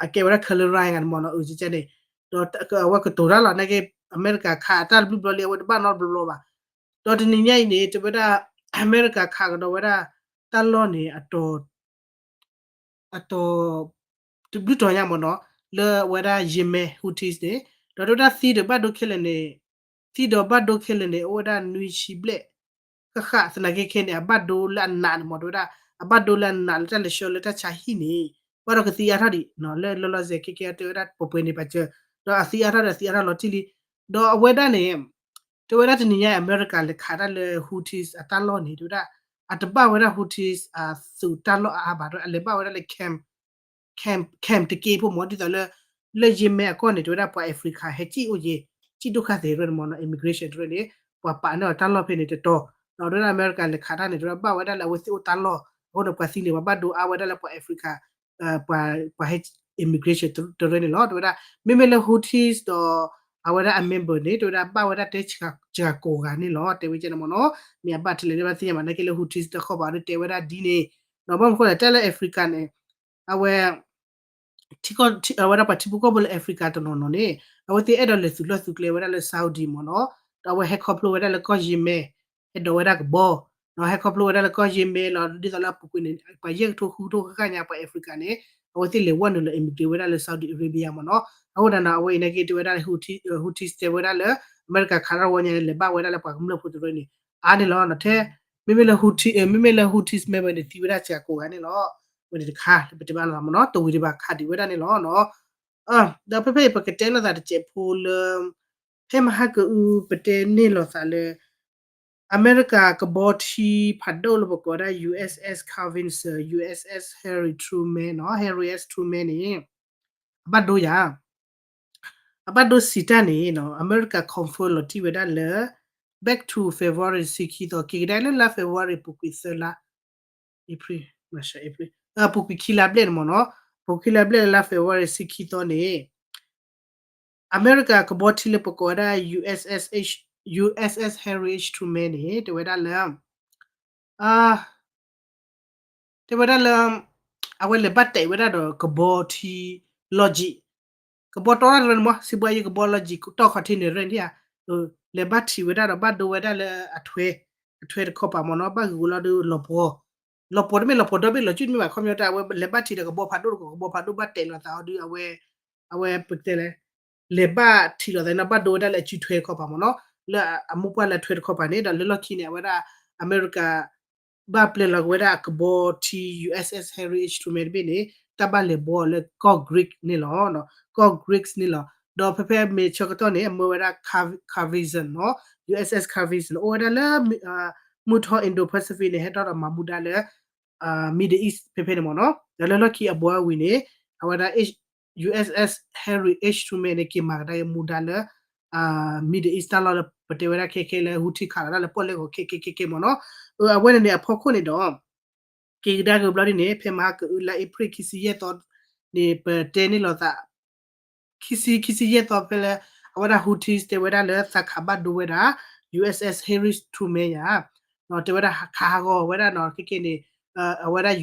အကဲဝဲဒၣ် color line ဂၤန့ၣ်မ့ၢ်နီၤ အကန့ၣ်, ဒီးအဝဲကတိၤတၢ်လီၤ နာ်က့ အမဲရကၤခးအတၢ်တဘျုးဘျီလံ အဝဲတဘၣ်နီတဘျီဘၣ်, ဒီးတနံၤညါအံၤန့ၣ် တဲဝဲဒၣ် အမဲရကၤခးကဒီးဝဲဒၣ် တၢ်လီၢ်န့ၣ် အတီၤ အတီၤ တဘျုးတီၤညါမ့ၢ်နီၤ, လၢအဝဲဒၣ် Yemen Houthis န့ၣ်, ဒီးတဲဝဲဒၣ်သံဒီးဘၣ်ဒိခဲလၢာ်န့ၣ်, သံဒီးဘၣ်ဒိခဲလၢာ်န့ၣ် အိၣ်ဝဲဒၣ်နွံဆံဘျဲၣ်, ဃၣ်ဃၣ်သနာ်က့ခဲန့ၣ် အဘၣ်ဒိလၢအနးန့ၣ်မ့ၢ်တဲဝဲဒၣ်, အဘၣ်ဒိလၢအနးလၢတၢ်လဲၤဆှၢလၢတၢ်ဆါဟံၣ်န့ၣ်, ဘၣ်ဒီးကသံအါထီၣ်ဒံး, လၢလီၤလီၤဆဲးခဲကဲတဲဝဲဒၣ်ပှဲၤပှဲၤန့ၣ်ပာ်စၢၤ, ဒီးအသံအါထီၣ်ဒီးသံအါထီၣ်လီၤတံၢ်လံ, ဒီးအဝဲဒၣ်န့ၣ် တဲဝဲဒၣ်တနံၤညါအံၤ အမဲရကၤလဲၤခးတၢ်လၢ Houthis အတၢ်လီၢ်န့ၣ် တဲဝဲဒၣ်, အတဘၣ်ဝဲဒၣ် Houthis အသုးတၢ်လီၢ်အါအါဘၣ်ဒီး အလဲၤဘၣ်ဝဲဒၣ်လၢ camp, camp တက့ဖိမ့ၢ် ဒ်သိးလၢ လၢ Yemen အကီၢ်န့ၣ် တဲဝဲဒၣ်ပှၤ Africa ဟဲစံၣ်အိၣ်က့ၤ, စံၣ်ဒိၣ်ခါသ့ၣ်တဖၣ်န့ၣ်မ့ၢ်နီၤ immigration တဖၣ်န့ၣ်, ပှၤပာ်န့ၢ်အီၤတၢ်လီၢ်ဖဲန့ၣ်တတီၤ, ဒီးတဲဝဲဒၣ်အမဲရကၤလဲၤခးတၢ်န့ၣ် တဲဝဲဒၣ်ဘၣ်ဝဲဒၣ်လၢအဝဲသ့ၣ်အိၣ်တၢ်လီၢ်, အဃိန့ၣ် ပှၤသံန့ၣ် ပှၤဘၣ်ဒိအါဝဲဒၣ်လၢပှၤ Africa ပှၤ ပှၤဟဲ immigration တရၢန့ၣ်လီၤ. တဲဝဲဒၣ် မ့မ့ၢ်လၢ Houthis ဒီး အဝဲဒၣ်အ member န့ၣ် တဲဝဲဒၣ်ဘၣ်ဝဲဒၣ်တဲစှၤကိးဂၤန့ၣ်လီၤ. တဲဝဲကဲန့ၣ်မ့ၢ်နီၤ, မ့ၢ်အဘၣ်ထဲလဲၣ်န့ၣ် ဘၣ်သ့ၣ်ညါဘၣ် နာ်က့လၢ Houthis တခီပၤဒီးတဲဝဲဒၣ်ဒ်န့ၣ်, ဒီးဘၣ်မနုၤဃိလဲၣ် တၢ်လၢ Africa န့ၣ် အဝဲ ထံကီၢ် အဝဲဒၣ်ပှၤထံဖိကီၢ်ဖိလၢ Africa တနီၤနီၤန့ၣ် အဝဲသ့ၣ်အဲၣ်ဒိးလဲၤသုးလီၢ်သုးကျဲဝဲဒၣ်လၢ Saudi မ့ၢ်နီၤ, ဒီးအဝဲဟဲခီဖျိဝဲဒၣ်လၢကီၢ် Yemen, ဟဲဒိးဝဲဒၣ်ကဘီ, ဟဲခီဖျိဝဲဒၣ်လၢကီၢ် Yemen လီၤ. ဒ်သိးလၢအပူၤကွံာ်န့ၣ် ပှၤယဲၢ်ကထိဃုကထိဃၣ်ဃၣ်ညါပှၤ Africa န့ၣ် အဝဲသ့ၣ်လဲၤဝဲနုာ်လီၤ immigrate ဝဲဒၣ်လၢ Saudi Arabia မ့ၢ်နီၤ. အဃိဒၣ်န့ၣ် အဝဲအံၤနာ်က့တဲဝဲဒၣ် Houthis တဲဝဲဒၣ်လၢ အမဲရကၤခးထီၣ်ဝဲညါန့ၣ် လဲၤဘၣ်ဝဲဒၣ်လၢပှၤကမျၢၢ်ဖိတရၢန့ၣ် အါန့ၣ်လီၤ. ထဲ မ့မ့ၢ်လၢ Houthi, မ့မ့ၢ်လၢ Houthis member န့ၣ် သံဝဲဒၣ်စှၤကိးဂၤန့ၣ်လီၤ. ဝဲန့ၣ်တခါ လၢပတဲဘၣ်လီၤမ့ၢ်နီၤ, တဝံၤဒံးဘၣ်ခးဒံးဝဲဒၣ်န့ၣ်လီၤ. ဒီးဖဲဖဲအံၤ ပကတဲလိာ်သးတစဲးဖိလၢ ဖဲမဟါကအု ပတဲန့ၢ်လိာ်သးလၢ အမဲရကၤကဘီထံဖးဒိၣ်လၢပကိးဝဲဒၣ် USS Carvinson, USS Harry Truman နီၤ, Harry S Truman န့ၣ် အဘၣ်ဒိယၤ အဘၣ်ဒိစံးတၢ်န့ၣ် အမဲရကၤ confirm လီၤတံၢ်ဝဲဒၣ်လၢ back to February တဆံခံသီ က့ၤကဒါလၢလါ February ပူၤကွံာ်သၢလါ April, March, April, ပူၤကွံာ်ခံလါဘျဲၣ်န့ၣ်မ့ၢ်နီၤ, ပူၤကွံာ်ခံလါဘျဲၣ်လၢလါ February တဆံခံသီန့ၣ် အမဲရကၤကဘီထံလၢပကိးဝဲဒၣ် USS Harry H Truman န့ၣ် တဲဝဲဒၣ်လၢ တဲဝဲဒၣ်လၢ အဝဲလဲၤဘၣ်တဲာ်ဝဲဒၣ်ဒီးကဘီထံလီၢ်ကံၢ်, ကဘီတီတၢ်တရၢန့ၣ်မ့ၢ် စံးဘှါယံၤကဘီလီၢ်ကံၢ် တီၢ်ခီၣ်ထံးန့ၣ်ရၢန့ၣ်ဧါ, လဲၤဘၣ်ထံးဝဲဒၣ်ဒီးဘၣ်ဒိဝဲဒၣ်လၢအထွဲ, အထွဲတခီပၤမ့ၢ်နီၤ, ဘၣ်ဂ့ၤဝဲလီၤဒီးလီၤပှီၤ, လီၤပှီၤတမ့ၢ်လီၤပှီၤဒီဘ့ၣ်လီၤစုၣ်တမ့ၢ်ဘၣ် ခီပညီတၢ်အဝဲလဲၤဘၣ်ထံးဒီးကဘီဖးဒိၣ်တခီ ကဘီဖးဒိၣ်ဘၣ်တဲာ်လိာ်သးအီၤဒီး အဝဲ အဝဲပကတဲလဲၣ် လဲၤဘၣ်ထံးလိာ်သးန့ၣ် ဘၣ်ဒိဝဲဒၣ်လၢအစုထွဲတခီပၤမ့ၢ်နီၤ, လၢအမိၢ်ပှၢ်လၢအထွဲတခီပၤန့ၣ် ဒီးလၢလီၢ်ခံန့ၣ် အဝဲဒၣ် အမဲရကၤ ဘၣ်ပျဲလီၤက့ၤဝဲဒၣ်အကဘီထံ USS Harry H Truman တဘ့ၣ်န့ၣ် တၢ်ဘၣ်လဲၤဘှီအီၤလၢကီၢ် Greek န့ၣ်လီၤ, ကီၢ် Greeks န့ၣ်လီၤ. ဒီးဖဲဖဲမ့ၢ်ဆၢကတီၢ်န့ၣ် အမၢဝဲဒၣ် Carvinson နီၤ, USS Carvinson အိၣ်ဝဲဒၣ်လၢ မုၢ်ထီၣ် Indo-Pacific န့ၣ် ဟဲထီၣ်ဒီးမၤမူဒါလၢ Middle East ဖဲဖဲန့ၣ်မ့ၢ်နီၤ, ဒီးလၢလီၢ်ခံအဘှီဝံၤန့ၣ် အဝဲဒၣ် USS Harry H Truman န့ၣ် က့ၤမၤကဒါက့ၤမူဒါလၢ Middle East တၢ်လီၢ်လၢပတဲဝဲဒၣ်ခဲခဲလၢ Houthi ခးလီၤဒၣ်လၢပီၣ်လဲၣ်ဂီၤခဲခဲခဲခဲမ့ၢ်နီၤ, အဝဲန့ၣ်န့ၣ်အဖီခိၣ်န့ၣ်ဒီး က့ၤကဒါက့ၤဘျီဒ်န့ၣ် ဖဲမဟါကအုလါအ့ဖြ့ၣ်ခံဆံယဲၢ်သီန့ၣ် ပတဲန့ၢ်လိာ်သး ခံဆံ ခံဆံယဲၢ်သီဖဲလၢ အဝဲဒၣ် Houthis တဲဝဲဒၣ်လၢသးခးဘၣ်ဒိဝဲဒၣ် USS Harry Truman ယၤ, တဲဝဲဒၣ်ခးဟးဂီၤဝဲဒၣ်နီၤ ခဲကဲန့ၣ် အဝဲဒၣ်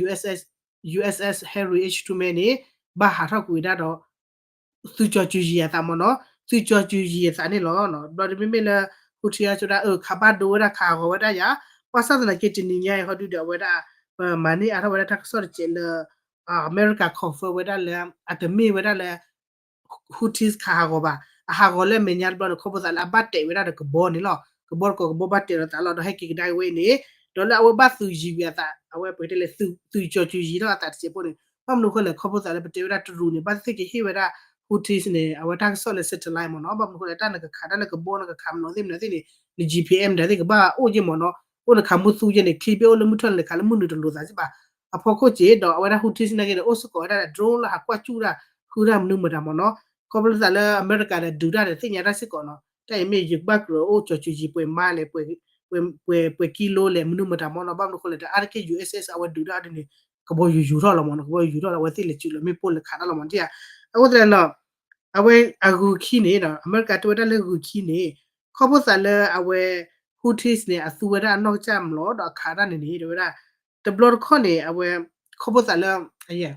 USS Harry H Truman န့ၣ် ဘၣ်ဟးထီၣ်ကွံာ်ဝဲဒၣ်ဒီး သုးကၠီၤစူၤယံၤအသးမ့ၢ်နီၤ, သုးကၠီၤစူၤယံၤအသးန့ၣ်လီၤ. ဘျီဒ်မ့မ့ၢ်လၢ Houthi အါဆိဒၣ် အၢ ခးဘၣ်ဒိဝဲဒၣ် ခးဟးဂီၤဝဲဒၣ်ယၤ, ဘၣ်ဆၣ်သနာ်က့တနံၤညါအံၤဟီဒုဒီး အဝဲဒၣ် ပမၤန့ၢ်အါထီၣ်ဝဲဒၣ်တၢ်ကစီၣ်တစဲးလၢ အမဲရကၤ confirm ဝဲဒၣ်လၢ အတမ့ၢ်ဝဲဒၣ်လၢ Houthis ခးဟးဂီၤဘၣ်. အဟးဂီၤလၢအမဲာ်ညါတဘျီန့ၣ် ခီဖျိသးလၢအဘၣ်တဲာ်ဝဲဒၣ်ဒီးကဘီန့ၣ်လီၤ. ကဘီတကိးကဘီဘၣ်တဲာ်ဒီးသးလီၤဒီးဟဲက့ၤကဒါက့ၤဝဲအံၤန့ၣ်, ဒီးလၢအဝဲဘၣ်သုးယံၤဝံၤအသး အဝဲပတဲလၢ သုးကၠီၤကူၤယံၤထီၣ်အသးတစဲးဖိန့ၣ် ဘၣ်မနုၤအဃိလဲၣ် ခီဖျိသးလၢပတဲဝဲဒၣ်တရူးန့ၣ် ဘၣ်သ့ၣ်သ့ၣ်ကဟ့ၣ်ဝဲဒၣ် Houthis န့ၣ် အဝဲတၢ်ကစီၣ်လၢ satellite မ့ၢ်နီၤ, ဘၣ်မနုၤအဃိလဲၣ် တၢ်နကခးတၢ်လၢကဘီနကခးမနီၤသ့ၣ်မနုၤသ့ၣ်န့ၣ် န G P M ဒၣ်သ့ၣ်ကဘၣ်အိၣ်ယ့ၢ်မ့ၢ်နီၤ, အိၣ်နခးမူသူယ့ၢ်န့ၣ် ချံဘ့ၣ်အိၣ်လၢမုၢ်ထီၣ်န့ၣ် နခးလၢမုၢ်နုာ်တလိၤသးစ့ၢ်ဘၣ်. အဖီခိၣ်က့ၤဒီး အဝဲဒၣ် Houthis နာ်က့န့ၣ် အိၣ်စ့ၢ်ကီးဝဲဒၣ်ဒီး drone လၢဟးကွၢ်စူၣ်တၢ် ဃုတၢ်မနုၤမတၤမ့ၢ်နီၤ, ခီဖျိသးလၢအမဲရကၤဒီးဒုးတၢ်ဒီးသ့ၣ်ညါတၢ်စ့ၢ်ကီးနီၤ, တၢ်အံၤမ့ၢ်ယကဘၣ်ကြၢးအိၣ်ကၠီၤကူၤယံၤပှဲၤမါလဲၣ် ပှဲၤကံလိလဲၣ် မနုၤမတၤမ့ၢ်နီၤ, ဘၣ်မနုၤအဃိလဲၣ် တၢ်အါတက့ၢ် U S S အဝဲဒုးတၢ်ဒ်န့ၣ် ကဘီယူၤယူၤထီၣ်လီၤမ့ၢ်နီၤ, ကဘီယူၤယူၤထီၣ်လီၤ အဝဲသ့ၣ်လဲၤစုးလီၤမ့ၣ်ပိၢ်လဲၤခးတၢ်လီၤမ့ၢ်နီၤ, အဃိသတးဒီး အဝဲအဂုၤခံန့ၣ်ဒီး အမဲရကၤတဲဝဲဒၣ်လၢဂုၤခံန့ၣ် ခီဖျိသးလၢအဝဲ Houthis န့ၣ် အသူဝဲဒၣ်အနီၢ်ကစၢ်မျိာ်ဒီးအခးတၢ်န့ၣ်န့ၣ် တဲဝဲဒၣ် တဘျီတခီၣ်န့ၣ် အဝဲ ခီဖျိသးလၢ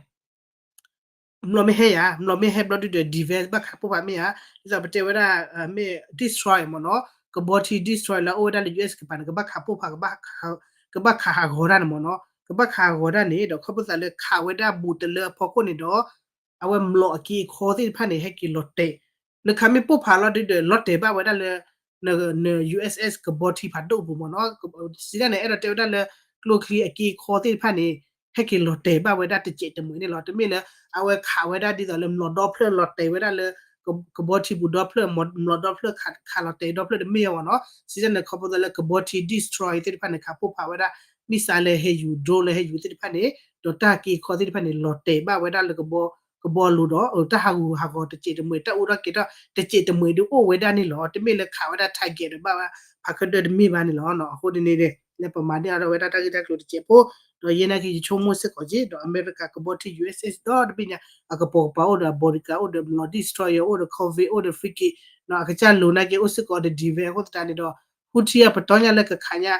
မျိာ်မ့ၢ်ဟဲယၤ မျိာ်မ့ၢ်ဟဲဘျီဒုဒီး defense ဘၣ်ခးပိၢ်ဖးမ့ၢ်ဧါ, ဒ်သိးပတဲဝဲဒၣ် မ့ၢ် destroy မ့ၢ်နီၤ, ကဘီထံ destroy လၢအအိၣ်ဝဲဒၣ်လၢ U S ကပၤန့ၣ် ကဘၣ်ခးပိၢ်ဖး ကဘၣ်ခးဟးဂီၤတၢ်န့ၣ်မ့ၢ်နီၤ, ကဘၣ်ခးဟးဂီၤတၢ်န့ၣ်ဒီး ခီဖျိသးလၢခးဝဲဒၣ်ဘူးတလၢအဖီခိၣ်န့ၣ်ဒီး အဝဲမျိာ်အက့အခီသ့ၣ်တဖၣ်န့ၣ် ဟဲက့ၤလီၤတဲာ်, နခးမ့ၢ်ပိၢ်ဖးလီၤဒုဒီး လီၤတဲာ်ဘၣ်ဝဲဒၣ်လၢ န U S S ကဘီထံဖးဒိၣ်အပူၤမ့ၢ်နီၤ, စံးတၢ်န့ၣ် အဲၣ်ဒိးတဲဝဲဒၣ်လၢ ကျိချံအက့အခီသ့ၣ်တဖၣ်န့ၣ် ဟဲက့ၤလီၤတဲာ်ဘၣ်ဝဲဒၣ်တစဲးတမှဲၤန့ၣ်လီၤ. တမ့ၢ်လၢ အဝဲခးဝဲဒၣ်ဒ်သိးလၢမျိာ်ဒီဖျၢၣ်လီၤတဲာ်ဝဲဒၣ်လၢ ကဘီထံပူၤဒီဖျၢၣ် မျိာ်ဒီဖျၢၣ်ခးလီၤတဲာ်ဒီဖျၢၣ်တမ့ၢ်အီၤမ့ၢ်နီၤ, စံးတၢ်န့ၣ် ခီဖျိသးလၢကဘီထံ destroy သ့ၣ်တဖၣ်န့ၣ် ခးပိၢ်ဖးဝဲဒၣ် missile လၢဟဲယူၤ drone လၢဟဲယူၤသ့ၣ်တဖၣ်န့ၣ် ဒီးတၢ်က့အခီသ့ၣ်တဖၣ်န့ၣ် လီၤတဲာ်ဘၣ်ဝဲဒၣ်လၢကဘီ ကဘီလိၤဒီး တၢ်ဟးဂူာ်ဟးဂီၤတစဲးတမှဲၤ တၢ်အူထီၣ်က့ၤထီၣ်တစဲးတမှဲၤဒုးအိၣ်ဝဲဒၣ်န့ၣ်လီၤ. တမ့ၢ်လၢခးဝဲဒၣ် target ဒီးဘၣ်ဝဲဖးခၢဒၢတမ့ၢ်ဘၣ်န့ၣ်လီၤ. အဃိန့ၣ်န့ၣ် လၢပမၤန့ၢ်အီၤဒီးဝဲဒၣ်တၢ်ဂ့ၢ်တၢ်ကျိၤတစဲးဖိ ဒီးယဲနာ်က့ၤယဆိကမိၣ်စ့ၢ်ကီးက့ၤ ဒီးအမဲရကၤကဘီထံ U S S ဒီတဘ့ၣ်ညါ အကပိာ်ကပၤအိၣ်ဒီးအ bodyguard အိၣ်ဒီးမျိာ် destroyer အိၣ်ဒီး corvette အိၣ်ဒီး frigate အကစၢ်လိၤနာ်က့ၤအိၣ်စ့ၢ်ကီးဒီး defense အဃိသတးန့ၣ်ဒီး Houthi အပတီၢ်ညါလၢကခးညါ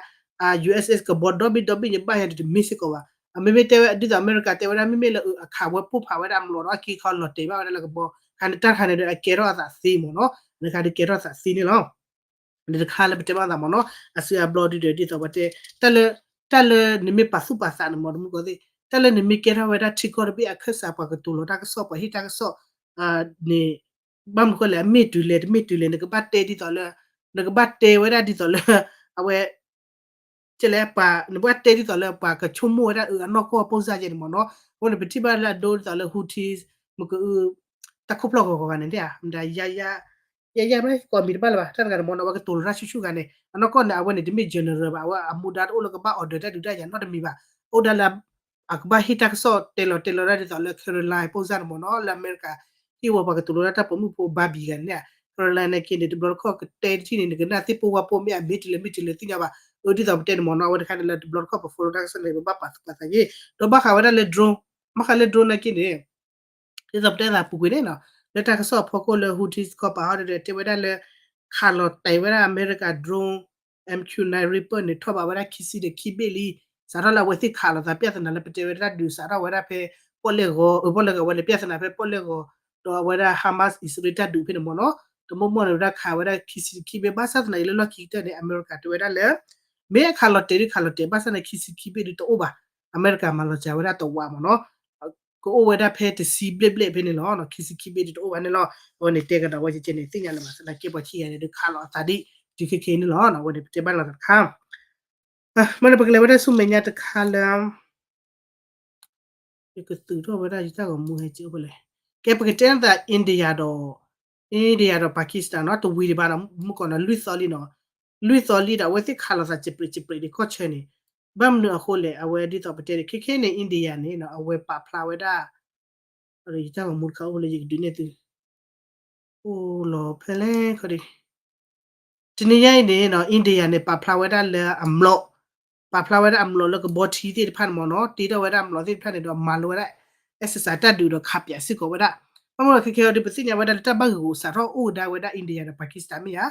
U S S ကဘီဒီဘ့ၣ်ဒီဘ့ၣ်ညါဘၣ်ညါဒီးတမ့ၢ်စ့ၢ်ကီးဘၣ်. အမ့မ့ၢ်တဲဝဲဒ်သိးအမဲရကၤတဲဝဲဒၣ် မ့မ့ၢ်လၢအခးဝဲပိၢ်ဖးဝဲဒၣ်မျိာ်ဒီးအက့အခီလီၤတဲာ်ဘၣ်ဝဲဒၣ်လၢကဘီ ခါန့ၣ်တၢ်တခါန့ၣ်ဒီး အကဲထီၣ်အသးသ့မ့ၢ်နီၤ, တခါဒုးကဲထီၣ်အသးသ့န့ၣ်လီၤ. တခါလၢပတဲဘၣ်သးမ့ၢ်နီၤ အစုအဘျီဒုဒီး ဒ်သိးပတဲ တၢ်လၢ တၢ်လၢနမ့ၢ်ပာ်သူၣ်ပာ်သးန့ၣ်မ့ၢ်တမူကီၢ်သ့ၣ် တၢ်လၢနမ့ၢ်ကဲထီၣ်ဝဲဒၣ်ထံကီၢ်တဘ့ၣ်အခၢၣ်စး ပှၤကတိၤလီၤတၢ်ကစီၣ် ပှၤဟ့ၣ်တၢ်ကစီၣ် န့ၣ် ဘၣ်မနုၤဃိလဲၣ် အမ့ၢ်တုၤလဲၣ် တမ့ၢ်တုၤလဲၣ် နကဘၣ်တဲဒ်သိးလၢ နကဘၣ်တဲဝဲဒၣ်ဒ်သိးလၢ အဝဲ ကလဲၣ်ပှၤ နဘၣ်တဲဒ်သိးလၢပှၤကဆိကမိၣ်ဝဲဒၣ်အၢအနီၢ်ကီၢ်ပိၢ်စၢ်ယဲန့ၣ်မ့ၢ်နီၤ, အဃိန့ၣ် ပထံၣ်ဘၣ်လၢအဒိဒ်သိးလၢ Houthis မ့ၢ်ကအု တၢ်ခိၣ်ဖျီၣ်ဂီၤဂီၤဂၤန့ၣ် မတၤယါယါ ယါယါမ့ၢ်ကိးမံၤတဘၣ်လၢၤဘၣ် တၢ်တဂၤန့ၣ်မ့ၢ်နီၤ အဝဲကတိၤလီၤတၢ်ဆူၣ်ဆူၣ်ဂၤန့ၣ် အနီၢ်ကီၢ်န့ၣ် အဝဲန့ၣ် တမ့ၢ် general ဘၣ် အဝဲအမူဒါတအိၣ်လၢကဘၣ် order တၢ်ဒုးတၢ်ယၤနီတမံၤဘၣ်, အိၣ်ဒၣ်လၢ အကဘၣ်ဟ့ၣ်တၢ်ကစီၣ်တဲလီၤတဲလီၤဒၣ်ဒ်သိးလၢ Caroline ပိၢ်စၢ်န့ၣ်မ့ၢ်နီၤ လၢအမဲရကၤ ဟ့ၣ်ဝဲပှၤကတိၤလီၤတၢ်တၢ်ပိာ်မုၣ်ဖိ Barbie ဂၤန့ၣ် Caroline န့ၣ်က့န့ၣ် တဘျီတခီၣ်ကတဲတထံၣ်န့ၣ် နကနၣ်သ့ၣ်ပိၢ်ဝါပိၢ်မ့ၢ်အမ့ၢ်တုၤလဲၣ်မ့ၢ်တုၤလဲၣ်သ့ၣ်ညါဘၣ်, အၢ ဒ်သိးပတဲန့ၣ်မ့ၢ်နီၤ အဝဲတခါန့ၣ်လၢတဘျီတခီၣ်ပ follow တၢ်ကစီၣ်န့ၣ် ပဘၣ်ပာ်သူၣ်ပာ်သးယ့ၢ် ဒီးဘၣ်ဃးဝဲဒၣ်လၢ drone ဘၣ်ဃးလၢ drone န့ၣ်က့န့ၣ် ဒ်သိးပတဲသးပူၤကွံာ်န့ၣ်နီၤ လၢတၢ်ကစီၣ်အဖီခိၣ်လၢ Houthis ကီၢ်ပာ်ဟီၣ်ဒီးတဲဝဲဒၣ်လၢ ခးလီၤတဲာ်ဝဲဒၣ်အမဲရကၤ drone M Q nine Reaper န့ၣ် ထီၣ်ဘးဝဲဒၣ်ခံဆံဒီးခံဘ့ၣ်လံ, စးထီၣ်လၢအဝဲသ့ၣ်ခးလိာ်သး ပြဿနာ လၢပတဲဝဲဒၣ်ဒုးစးထီၣ်ဝဲဒၣ်ဖဲပီၣ်လဲၣ်ဂီၤ အၢ ပီၣ်လဲၣ်ဂီၤဝဲန့ၣ် ပြဿနာ ဖဲပီၣ်လဲၣ်ဂီၤ ဒီးအဝဲဒၣ် Hamas အံၣ်စရ့လးတၢ်ဒုးဖဲန့ၣ်မ့ၢ်နီၤ, တမီၢ်မီၢ်န့ၣ်ဝဲဒၣ်ခးဝဲဒၣ်ခံဆံခံဘ့ၣ် ဘၣ်ဆၣ်သနာ်က့လၢလီၢ်ခံကတၢၢ်န့ၣ် အမဲရကၤတဲဝဲဒၣ်လၢ မ့ၢ်ခးလီၤတဲာ်ဒုးခးလီၤတဲာ် ဘၣ်ဆၣ်သနာ်က့ ခံဆံခံဘ့ၣ်ဒုးတအိၣ်ဘၣ်, အမဲရကၤမၤလီၤစှၤဝဲဒၣ်တဝးမ့ၢ်နီၤ ကအိၣ်ဝဲဒၣ်ဖဲတဆံဘျဲၣ်ဘျဲၣ်ဖဲန့ၣ်လီၤ. ခံဆံခံဘ့ၣ်ဒုးတအိၣ်ဘၣ်န့ၣ်လီၤ. အဝဲန့ၣ်တဲကဒီးဝဲကဲန့ၣ် သ့ၣ်ညါလၢၤဘၣ်သနာ်က့ ပှၤခံဂၤန့ၣ်ဒုးခးလီၤအသးဒ်တုၤခဲကနံၣ်န့ၣ်လီၤ. အဝဲန့ၣ်ပတဲဘၣ်လီၤတခါ မ့ၢ်န့ၣ် ပကလဲၤဝဲဒၣ်ဆူမဲာ်ညါတခါလၢ ယကသုးထီၣ်ဝဲဒၣ်ယတၢ်ဂီၤမူဟဲက့အိၣ်ဖဲလဲၣ်. ကဲ ပကတဲနသး India ဒီး India ဒီး Pakistan နီၤ တဝံၤဒံးဘၣ်နီၤ မုၢ်ကီးနီၤ လွံၢ်သီလံနီၤ လွံၢ်သီလံဒီး အဝဲသ့ၣ်ခးလိာ်သးစံးပြ့းစံးပြ့းဒံးကီၢ်ဆၢန့ၣ် ဘၣ်မနုၤအဃိလဲၣ် အဝဲဒ်သိးပတဲန့ၣ် ခဲခဲန့ၣ် India န့ၣ်နီၤ အဝဲပာ်ဖျါဝဲဒၣ် ယတၢ်ဂီၤမူတခါအိၣ်ဖဲလဲၣ် ယကဒုးနဲၣ်သု အိၣ်လီၤဖဲလဲၣ်ခီဒံး တနံၤညါအံၤန့ၣ်နီၤ India န့ၣ် ပာ်ဖျါဝဲဒၣ်လၢအမျိာ် ပာ်ဖျါဝဲဒၣ်အမျိာ်လၢကဘီထံသ့ၣ်တဖၣ်န့ၣ်မ့ၢ်နီၤ တ့ထီၣ်ဝဲဒၣ်အမျိာ်သ့ၣ်တဖၣ်န့ၣ်ဒီး မၤလိဝဲဒၣ် exercise တၢ်ဒုးဒီးခးပၠးစ့ၢ်ကီးဝဲဒၣ် ဘၣ်မနုၤခဲခဲအံၤဒုး ပသ့ၣ်ညါဝဲဒၣ်လၢတၢ်ဘၣ်ဂ့ၢ်ဂီၢ်စးထီၣ်အိၣ်ကဒါဝဲဒၣ် India ဒီး Pakistan မ့ၢ်ဧါ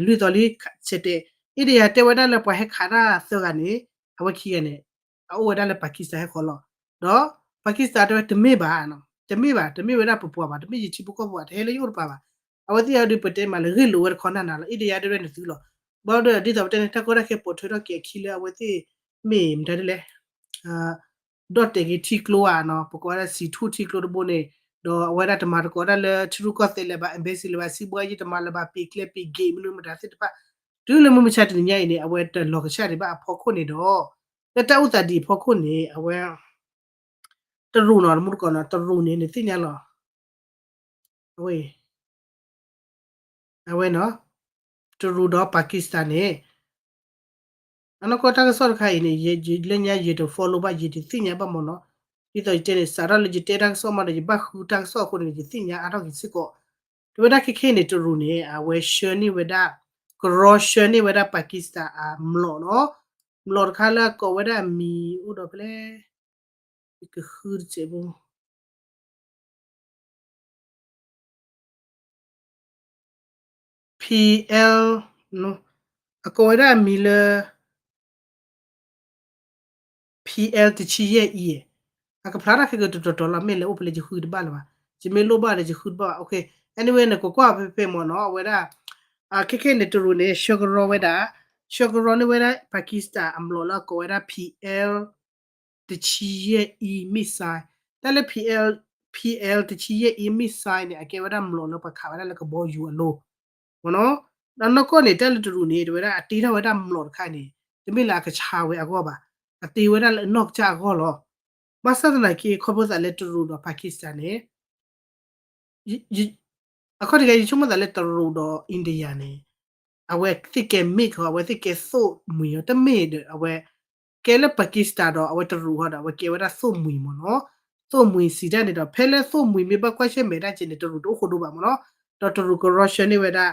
လွံၢ်သီလံ ဆဲးတဲာ် India တဲဝဲဒၣ်လၢပှၤဟဲခးတၢ်သၢဂၤန့ၣ် အဝဲခံဂၤန့ၣ် အအိၣ်ဝဲဒၣ်လၢ Pakistan ဟဲဃီၤလီၤ ဒီး Pakistan တဲဝဲတမ့ၢ်ဘၣ် တမ့ၢ်ဘၣ် တမ့ၢ်ဝဲဒၣ်ပပှၤဘၣ် တမ့ၢ်ယထံဖိကီၢ်ဖိဘၣ် တဟဲလၢယအိၣ်တပၤဘၣ် အဝဲသ့ၣ်အံၤဒုး ပတဲမးလၢဂ့ၢ်လိာ်ဝဲတခီနၤနၤလီၤ India တဲဝဲနသုလီၤ ဘၣ်ဒီးဒ်သိးပတဲန့ၣ် တၢ်ကီတၢ်ခဲပိာ်ထွဲထီၣ်က့ၤအခံလၢအဝဲသ့ၣ် မ့ၢ်မတၤဒ်လဲၣ် ဒီၣ်တဲာ်က့ၤထံကျိဧါနီၤ, ပကိးဝဲဒၣ် စံးထူၣ် ထံကျိတဘိန့ၣ်, ဒီးအဝဲဒၣ်တမၤသကိးဒၣ်လၢထံရူၢ်ကီၢ်သဲးလၢၤဘၣ်, embassy လၢၤဘၣ်, စံးဘှါယံၤတမၤလၢၤဘၣ်, ပ့ၤကျဲပ့ၤဂ့ၤမနုၤမတၤသ့ၣ်တဖၣ်, တုၤလၢမုၢ်မဆါတနံၤညါအံၤန့ၣ် အဝဲတလီၤကဆှၣ်ဒံးဘၣ်အဖီခိၣ်န့ၣ်ဒီး, လၢတၢ်အိၣ်သးဒ်အံၤအဖီခိၣ်န့ၣ် အဝဲ တရူးနီၤ, တမူတကိးနီၤ, တရူးန့ၣ် နသ့ၣ်ညါလီၤ. အဝဲ အဝဲနီၤ, တရူးဒီး Pakistan န့ၣ် အနီၢ်ကီၢ်တၢ်ကစီၣ်တခါအံၤန့ၣ် ယ ယ လၢညါယတ follow ဘၣ်, ယတသ့ၣ်ညါဘၣ်မ့ၢ်နီၤ. ဒ်သိးယတဲန့ၣ် စးထီၣ်လၢယတဲတၢ်ကစီၣ်မးဒီး ယဘၣ်ဃုတၢ်ကစီၣ်အဃိန့ၣ် ယသ့ၣ်ညါအါထီၣ်က့ၤစ့ၢ်ကီး. တဝဲဒၣ်ခဲခဲအံၤန့ၣ် တရူးန့ၣ် အဝဲဆှၢန့ၢ်ဝဲဒၣ်, ကရီဆှၢန့ၢ်ဝဲဒၣ် Pakistan အမျိာ်နီၤ. မျိာ်တခါလၢအကိးဝဲဒၣ်အမံၤအိၣ်ဒီးဖဲလဲၣ်, ယကဃုတစဲးဖိ ဖံအဲလ်, အကိးဝဲဒၣ်အမံၤလၢ ဖံအဲလ် တဆံယဲၢ်အံၤ, အကဖျါတၢ်ခဲကတတီၤတီၤလီၤ, မ့ၢ်လဲၤအိၣ်ဖဲလဲၣ်ယဃုတဘၣ်လၢၤဘၣ်, ယမ့ၢ်လိၣ်ဘၣ်ဒီးယဃုတဘၣ်ဘၣ်. Okay, anyway န့ၣ် ကွၢ်ကွၢ်ဖဲဖဲမ့ၢ်နီၤ, အဝဲဒၣ် ခဲခဲအံၤန့ၣ် တရူးန့ၣ် ဆှၢကရီဝဲဒၣ်, ဆှၢကရီန့ၢ်ဝဲဒၣ် Pakistan အမျိာ်လၢအကိးဝဲဒၣ် ဖံအဲလ် တဆံယဲၢ်အံၤ missile, တၢ်လၢ ဖံအဲလ် ဖံအဲလ် တဆံယဲၢ်အံၤ missile န့ၣ် အကဲဝဲဒၣ်မျိာ်လၢပှၤခးဝဲဒၣ်လၢကဘီယူၤအလိၤ မ့ၢ်နီၤ. ဒီးနီၢ်ကီၢ်န့ၣ် တၢ်လၢတရူးန့ၣ် တဝဲဒၣ်အတ့ထီၣ်ဝဲဒၣ်မျိာ်တခါန့ၣ် တမ့ၢ်လၢအကဆါဝဲအဂီၢ်ဘၣ်, အတ့ဝဲဒၣ်လၢအနီၢ်ကစၢ်အဂီၢ်လီၤ. ဘၣ်ဆၣ်သနာ်က့ ခီဖျိသးလၢတရူးဒီး Pakistan န့ၣ် အခီၣ်ထံးကဲ ယဆိကမိၣ်သးလၢတရူးဒီး India န့ၣ် အဝဲသ့ၣ်ကဲ mix အဝဲသ့ၣ်ကဲသိၣ်မှံၤအီၤ တမ့ၢ်ဒီး အဝဲကဲလၢ Pakistan ဒီး အဝဲတရူးဟီဒီး အဝဲကဲဝဲဒၣ်သိၣ်မှံၤမ့ၢ်နီၤ. သိၣ်မှံၤစံးတၢ်န့ၣ်ဒီး ဖဲလၢသိၣ်မှံၤမ့ၢ်ဘၣ်ကွၢ်ဆၢၣ်မဲာ်တၢ်ကဲန့ၣ် တရူးတအိၣ်ဃိဒိဘၣ်မ့ၢ်နီၤ. ဒီးတရူးကရီဆှၢန့ၢ်ဝဲဒၣ်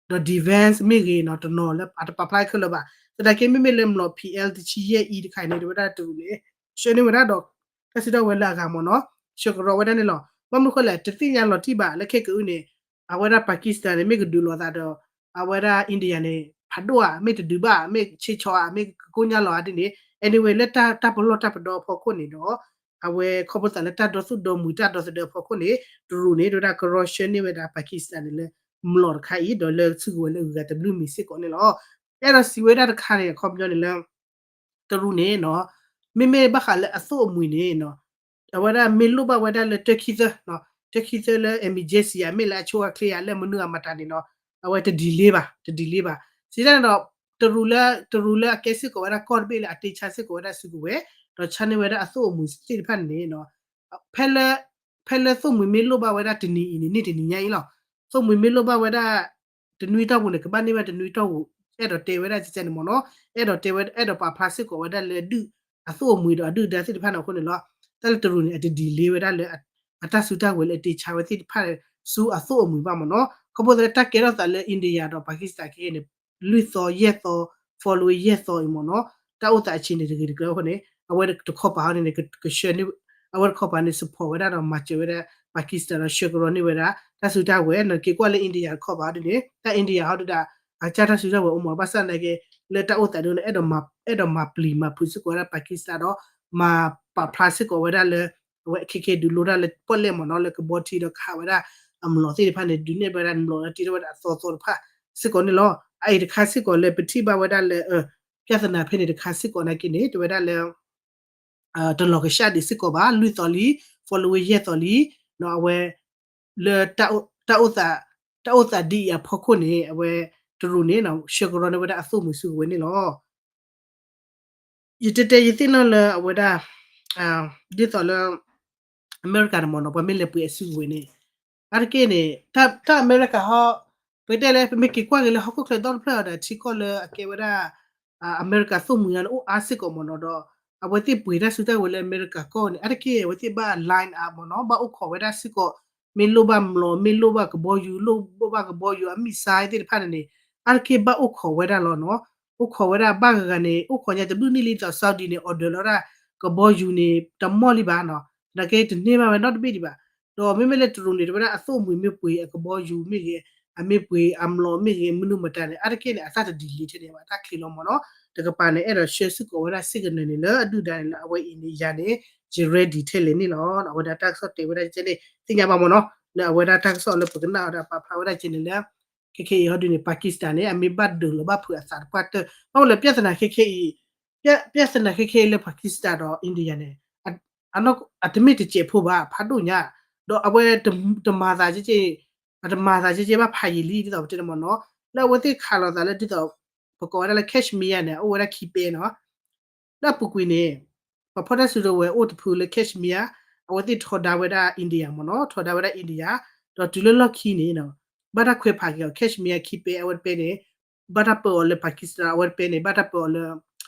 ဒီး defense မ့ၢ်ဂ့ၤနီၤ တနီၤလၢအတပာ်ဖျါခဲလၢာ်ဘၣ်. သနာ်က့မ့မ့ၢ်လၢမျိာ် ဖံအဲလ် တဆံယဲၢ်အံၤတခါအံၤန့ၣ် တဝဲဒၣ်တရူးန့ၣ် ဆှၢန့ၢ်ဝဲဒၣ်ဒီး တၢ်စုတၢ်ဝဲၤလၢအဂၤမ့ၢ်နီၤ ဆှၢကရီဝဲဒၣ်န့ၣ်လီၤ. ဘၣ်မနုၤဃိလဲၣ် တသ့ၣ်ညါလီၤတံၢ်ဘၣ် လၢခဲကအုၣ်န့ၣ် အဝဲဒၣ် Pakistan န့ၣ် မ့ၢ်ကဒုးလိာ်သးဒီး အဝဲဒၣ် India န့ၣ် ဖးဒိၣ်ဧါ မ့ၢ်တဒုးဘၣ် မ့ၢ်ဆ့ဆီဧါ မ့ၢ်ကကိညါလီၤဧါဒ်န့ၣ် anyway လၢတၢ်ပလီၢ်တၢ်ပဒီအဖီခိၣ်န့ၣ်ဒီး အဝဲခီဖျိသးလၢတၢ်ဒီသူၣ်ဒီမှံၤတၢ်ဒီသဒၢအဖီခိၣ်န့ၣ် တရူးန့ၣ် တဝဲဒၣ်ကရီဆှၢန့ၢ်ဝဲဒၣ် Pakistan န့ၣ်လၢ မျိာ်တခါအံၤ ဒီးလၢစုကဝဲၤလၢအဂၤတဘျုးမံၤစ့ၢ်ကီးန့ၣ်လီၤ. အဲၣ်ဒိးစံးဝဲဒၣ်တခါန့ၣ် အခီပညီန့ၣ်လၢ တရူးန့ၣ်နီၤ မ့မ့ၢ်ဘၣ်ဃးလၢအသိၣ်အမှံၤန့ၣ်နီၤ အဝဲဒၣ်မ့ၢ်လိၣ်ဘၣ်ဝဲဒၣ်လၢတၢ်ခံသၢ တၢ်ခံသၢလၢ emergency ဧါ မ့ၢ်လၢအဆိအချ့ဧါ လၢမနုၤအမတၤန့ၣ်နီၤ အဝဲတ delay ဘၣ် တ delay ဘၣ်. စံးတၢ်န့ၣ်ဒီး တရူးလၢ တရူးလၢအကဲစ့ၢ်ကီးဝဲဒၣ်ကီၢ်တဘ့ၣ်လၢအတ့ဆါစ့ၢ်ကီးဝဲဒၣ်စုကဝဲၤ ဒီးဆါန့ၢ်ဝဲဒၣ်အသိၣ်အမှံၤသ့ၣ်တဖၣ်န့ၣ်နီၤ ဖဲလၢ ဖဲလၢသိၣ်မှံၤမ့ၢ်လိၣ်ဘၣ်ဝဲဒၣ်တနံၤအံၤန့ၣ် န့ၢ်တနံၤညါအံၤလီၤ. သိၣ်မှံၤမ့ၢ်လိၣ်ဘၣ်ဝဲဒၣ် တနွံတီၢ်ပူၤန့ၣ် ကဘၣ်န့ၢ်ဝဲတနွံတီၢ်ပူၤ အဲၣ်ဒိးတဲဝဲဒၣ်ကဲန့ၣ်မ့ၢ်နီၤ အဲၣ်ဒိးတဲဝဲ အဲၣ်ဒိးပာ်ဖျါစ့ၢ်ကီးဝဲဒၣ်လၢဒုၣ်အသိၣ်အမှံၤဒီးအဒုၣ်ဒါသ့ၣ်တဖၣ်န့ၣ်အဃိန့ၣ်လီၤ. တၢ်လၢတရူးန့ၣ် အတ delay ဝဲဒၣ်လၢ အတၢ်စုတၢ်ဝဲၤလၢအတ့ဆါဝဲသ့ၣ်တဖၣ် ဆူအသိၣ်အမှံၤဘၣ်မ့ၢ်နီၤ ခီဖျိလၢတၢ်ကဲထီၣ်သးလၢ India ဒီး Pakistan ခဲအံၤန့ၣ် လွံၢ်သီယဲၢ်သီ following ယဲၢ်သီအံၤမ့ၢ်နီၤ တၢ်အိၣ်သးအဆံးန့ၣ်တဂ့ၤတကျၢၤအဃိန့ၣ် အဝဲတခီပၤဟီန့ၣ် ကဆှၢန့ၢ် အဝဲတခီပၤန့ၣ် support ဝဲဒၣ်ဒီးမၤစၢၤဝဲဒၣ် Pakistan ဒီးဆှၢကရီန့ၢ်ဝဲဒၣ် တၢ်စုတၢ်ဝဲၤ နက့ၤကွၢ်လၢ India တခီပၤဟီဒ်န့ၣ် တၢ် India ဟီဒုဒၣ် အကစၢ်တၢ်စုတၢ်ဝဲၤအိၣ်မး ဘၣ်ဆၣ်သနာ်က့ လၢတၢ်အိၣ်သးဒ်န့ၣ် အဲၣ်ဒိးမၤပျံၤမၤဖုးစ့ၢ်ကီးဝဲဒၣ် Pakistan ဒီး မၤပာ်ဖျါစ့ၢ်ကီးဝဲဒၣ်လၢ အဝဲခဲခဲဒုးလိတၢ်လၢပီၣ်လဲၣ်မ့ၢ်နီၤ လၢကဘီထံဒီးကဟးဝဲဒၣ် အမျိာ်သ့ၣ်တဖၣ်န့ၣ် ဒုးနဲၣ်ဝဲဒၣ်မျိာ်လၢတ့ထီၣ်ဝဲဒၣ်အသီသီတဖၣ်စ့ၢ်ကီးန့ၣ်လီၤ. အအံၤတခါစ့ၢ်ကီးလၢပထံၣ်ဘၣ်ဝဲဒၣ်လၢ ပြဿနာဖဲန့ၣ်တခါစ့ၢ်ကီးနာ်က့န့ၣ် တဝဲဒၣ်လၢ တလီၤကဆှၣ်ဒံးစ့ၢ်ကီးဘၣ် လွံၢ်သီလံ following ယဲၢ်သီလံ အဝဲ လၢ တၢ်အိၣ်သးဒ်အံၤအဖီခိၣ်န့ၣ် အဝဲ တရူးန့ၣ် ဆှၢကရီန့ၢ်ဝဲဒၣ်အသိၣ်မှံၤစုကဝဲၤန့ၣ်လီၤ. ယတဲတဲယသ့ၣ်နီၣ်လၢအဝဲဒၣ် ဒ်သိးလၢ အမဲရကၤန့ၣ်မ့ၢ်နီၤ ပှၤမ့ၢ်လဲၤပှ့ၤအစုကဝဲၤန့ၣ် အါတက့ၢ်န့ၣ် တၢ်အမဲရကၤဟီ ပတဲလဲၣ် ပမ့ၢ်က့ၤကွၢ်က့ၤလၢဟီၣ်ခိၣ်ချၢဒီတဖျၢၣ်ဒီးထံကီၢ်လၢအကဲဝဲဒၣ် အမဲရကၤသိၣ်မှံၤန့ၣ် အိၣ်အါစ့ၢ်ကီးမ့ၢ်နီၤဒီး အဝဲသ့ၣ်ပှ့ၤတၢ်စုတၢ်ဝဲၤလၢအမဲရကၤကီၢ်န့ၣ် အါတက့ၢ်အဝဲသ့ၣ်ဘၣ် line up မ့ၢ်နီၤ ဘၣ်အိၣ်ခိးဝဲဒၣ်စ့ၢ်ကီး မ့ၢ်လိၣ်ဘၣ်မျိာ် မ့ၢ်လိၣ်ဘၣ်ကဘီယူၤ လိၣ်ဘၣ်ကဘီယူၤအ missile သ့ၣ်တဖၣ်န့ၣ်န့ၣ် အါတက့ၢ်ဘၣ်အိၣ်ခိးဝဲဒၣ်လီၤနီၤ. အိၣ်ခိးဝဲဒၣ်ဘၣ်ဂၤဂၤန့ၣ် အိၣ်ခိးညါတဘျုးနံၣ်လံဒီး Saudi န့ၣ် order လီၤဒၣ် ကဘီယူၤန့ၣ် တမီၢ်လံဘၣ်နီၤ သနာ်က့တန့ၢ်ဘၣ်ဝဲနီတဘ့ၣ်ဒံးဘၣ်. ဒီးမ့မ့ၢ်လၢတရူးန့ၣ် တဝဲဒၣ်အသိၣ်မှံၤမ့ၢ်ပှ့ၤအကဘီယူၤမ့ၢ်ဂ့ၤ အမ့ၢ်ပှ့ၤအမျိာ်မ့ၢ်ဂ့ၤ မနုၤမတၤန့ၣ် အါတက့ၢ်န့ၣ် အတၢ်တ delay ထဲန့ၣ်ဘၣ် တၢ်ချ့လီၤမ့ၢ်နီၤ. တကပၤန့ၣ် အဲၣ်ဒိးဆှၢစ့ၢ်ကီးဝဲဒၣ် signal န့ၣ် လၢအဒုၣ်ဒါန့ၣ်လၢအဝဲအံၤန့ၣ်ယၤန့ၣ် ယ ready ထဲလဲၣ်န့ၣ်လီၤ. အဝဲဒၣ်တၢ်ကစီၣ်တဲဝဲဒၣ်ကဲန့ၣ် သ့ၣ်ညါဘၣ်မ့ၢ်နီၤ လၢအဝဲဒၣ်တၢ်ကစီၣ်လၢပကနၣ်အီၤဒီးပာ်ဖျါဝဲဒၣ်ကဲန့ၣ်လၢ ခဲခဲအံၤဟီဒုန့ၣ် Pakistan န့ၣ် အမ့ၢ်ဘၣ်ဒုးလီၤဘၣ်ဖုးအသးတပှၢ်တၢၢ် ဘၣ်မနုၤလဲၣ် ပြဿနာခဲခဲအံၤ ပြဿနာခဲခဲအံၤလၢ Pakistan ဒီး India န့ၣ် အတမ့ၢ်တစဲးဖိဘၣ် ဖးဒိၣ်ညါ, ဒီးအဝဲတမၤသးကဲကဲ, အတမၤသးကဲကဲဘၣ်ဖးယံာ်လံ ဒ်သိးပတဲန့ၣ်မ့ၢ်နီၤ, လၢအဝဲသ့ၣ်ခးလိာ်သးလၢဒ်သိး ပကိးဝဲဒၣ်လၢ Kashmir န့ၣ် အိၣ်ဝဲဒၣ်ခံပဲနီၤ, လၢအပူၤကွံာ်န့ၣ် ပှၤဖီၣ်တၢ်စုကဝဲၤအိၣ်တဖုလၢ Kashmir အဝဲသ့ၣ်ထီဒါဝဲဒၣ် India မ့ၢ်နီၤ, ထီဒါဝဲဒၣ် India, ဒီးတုၤလၢလီၢ်ခံန့ၣ် ဘၣ်တၢ်ခွဲးဖးက့ၤအီၤ Kashmir ခံပဲ အဝဲတပဲန့ၣ် ဘၣ်တၢ်ပၢအီၤလၢ Pakistan အဝဲတပဲန့ၣ် ဘၣ်တၢ်ပၢအီၤလၢ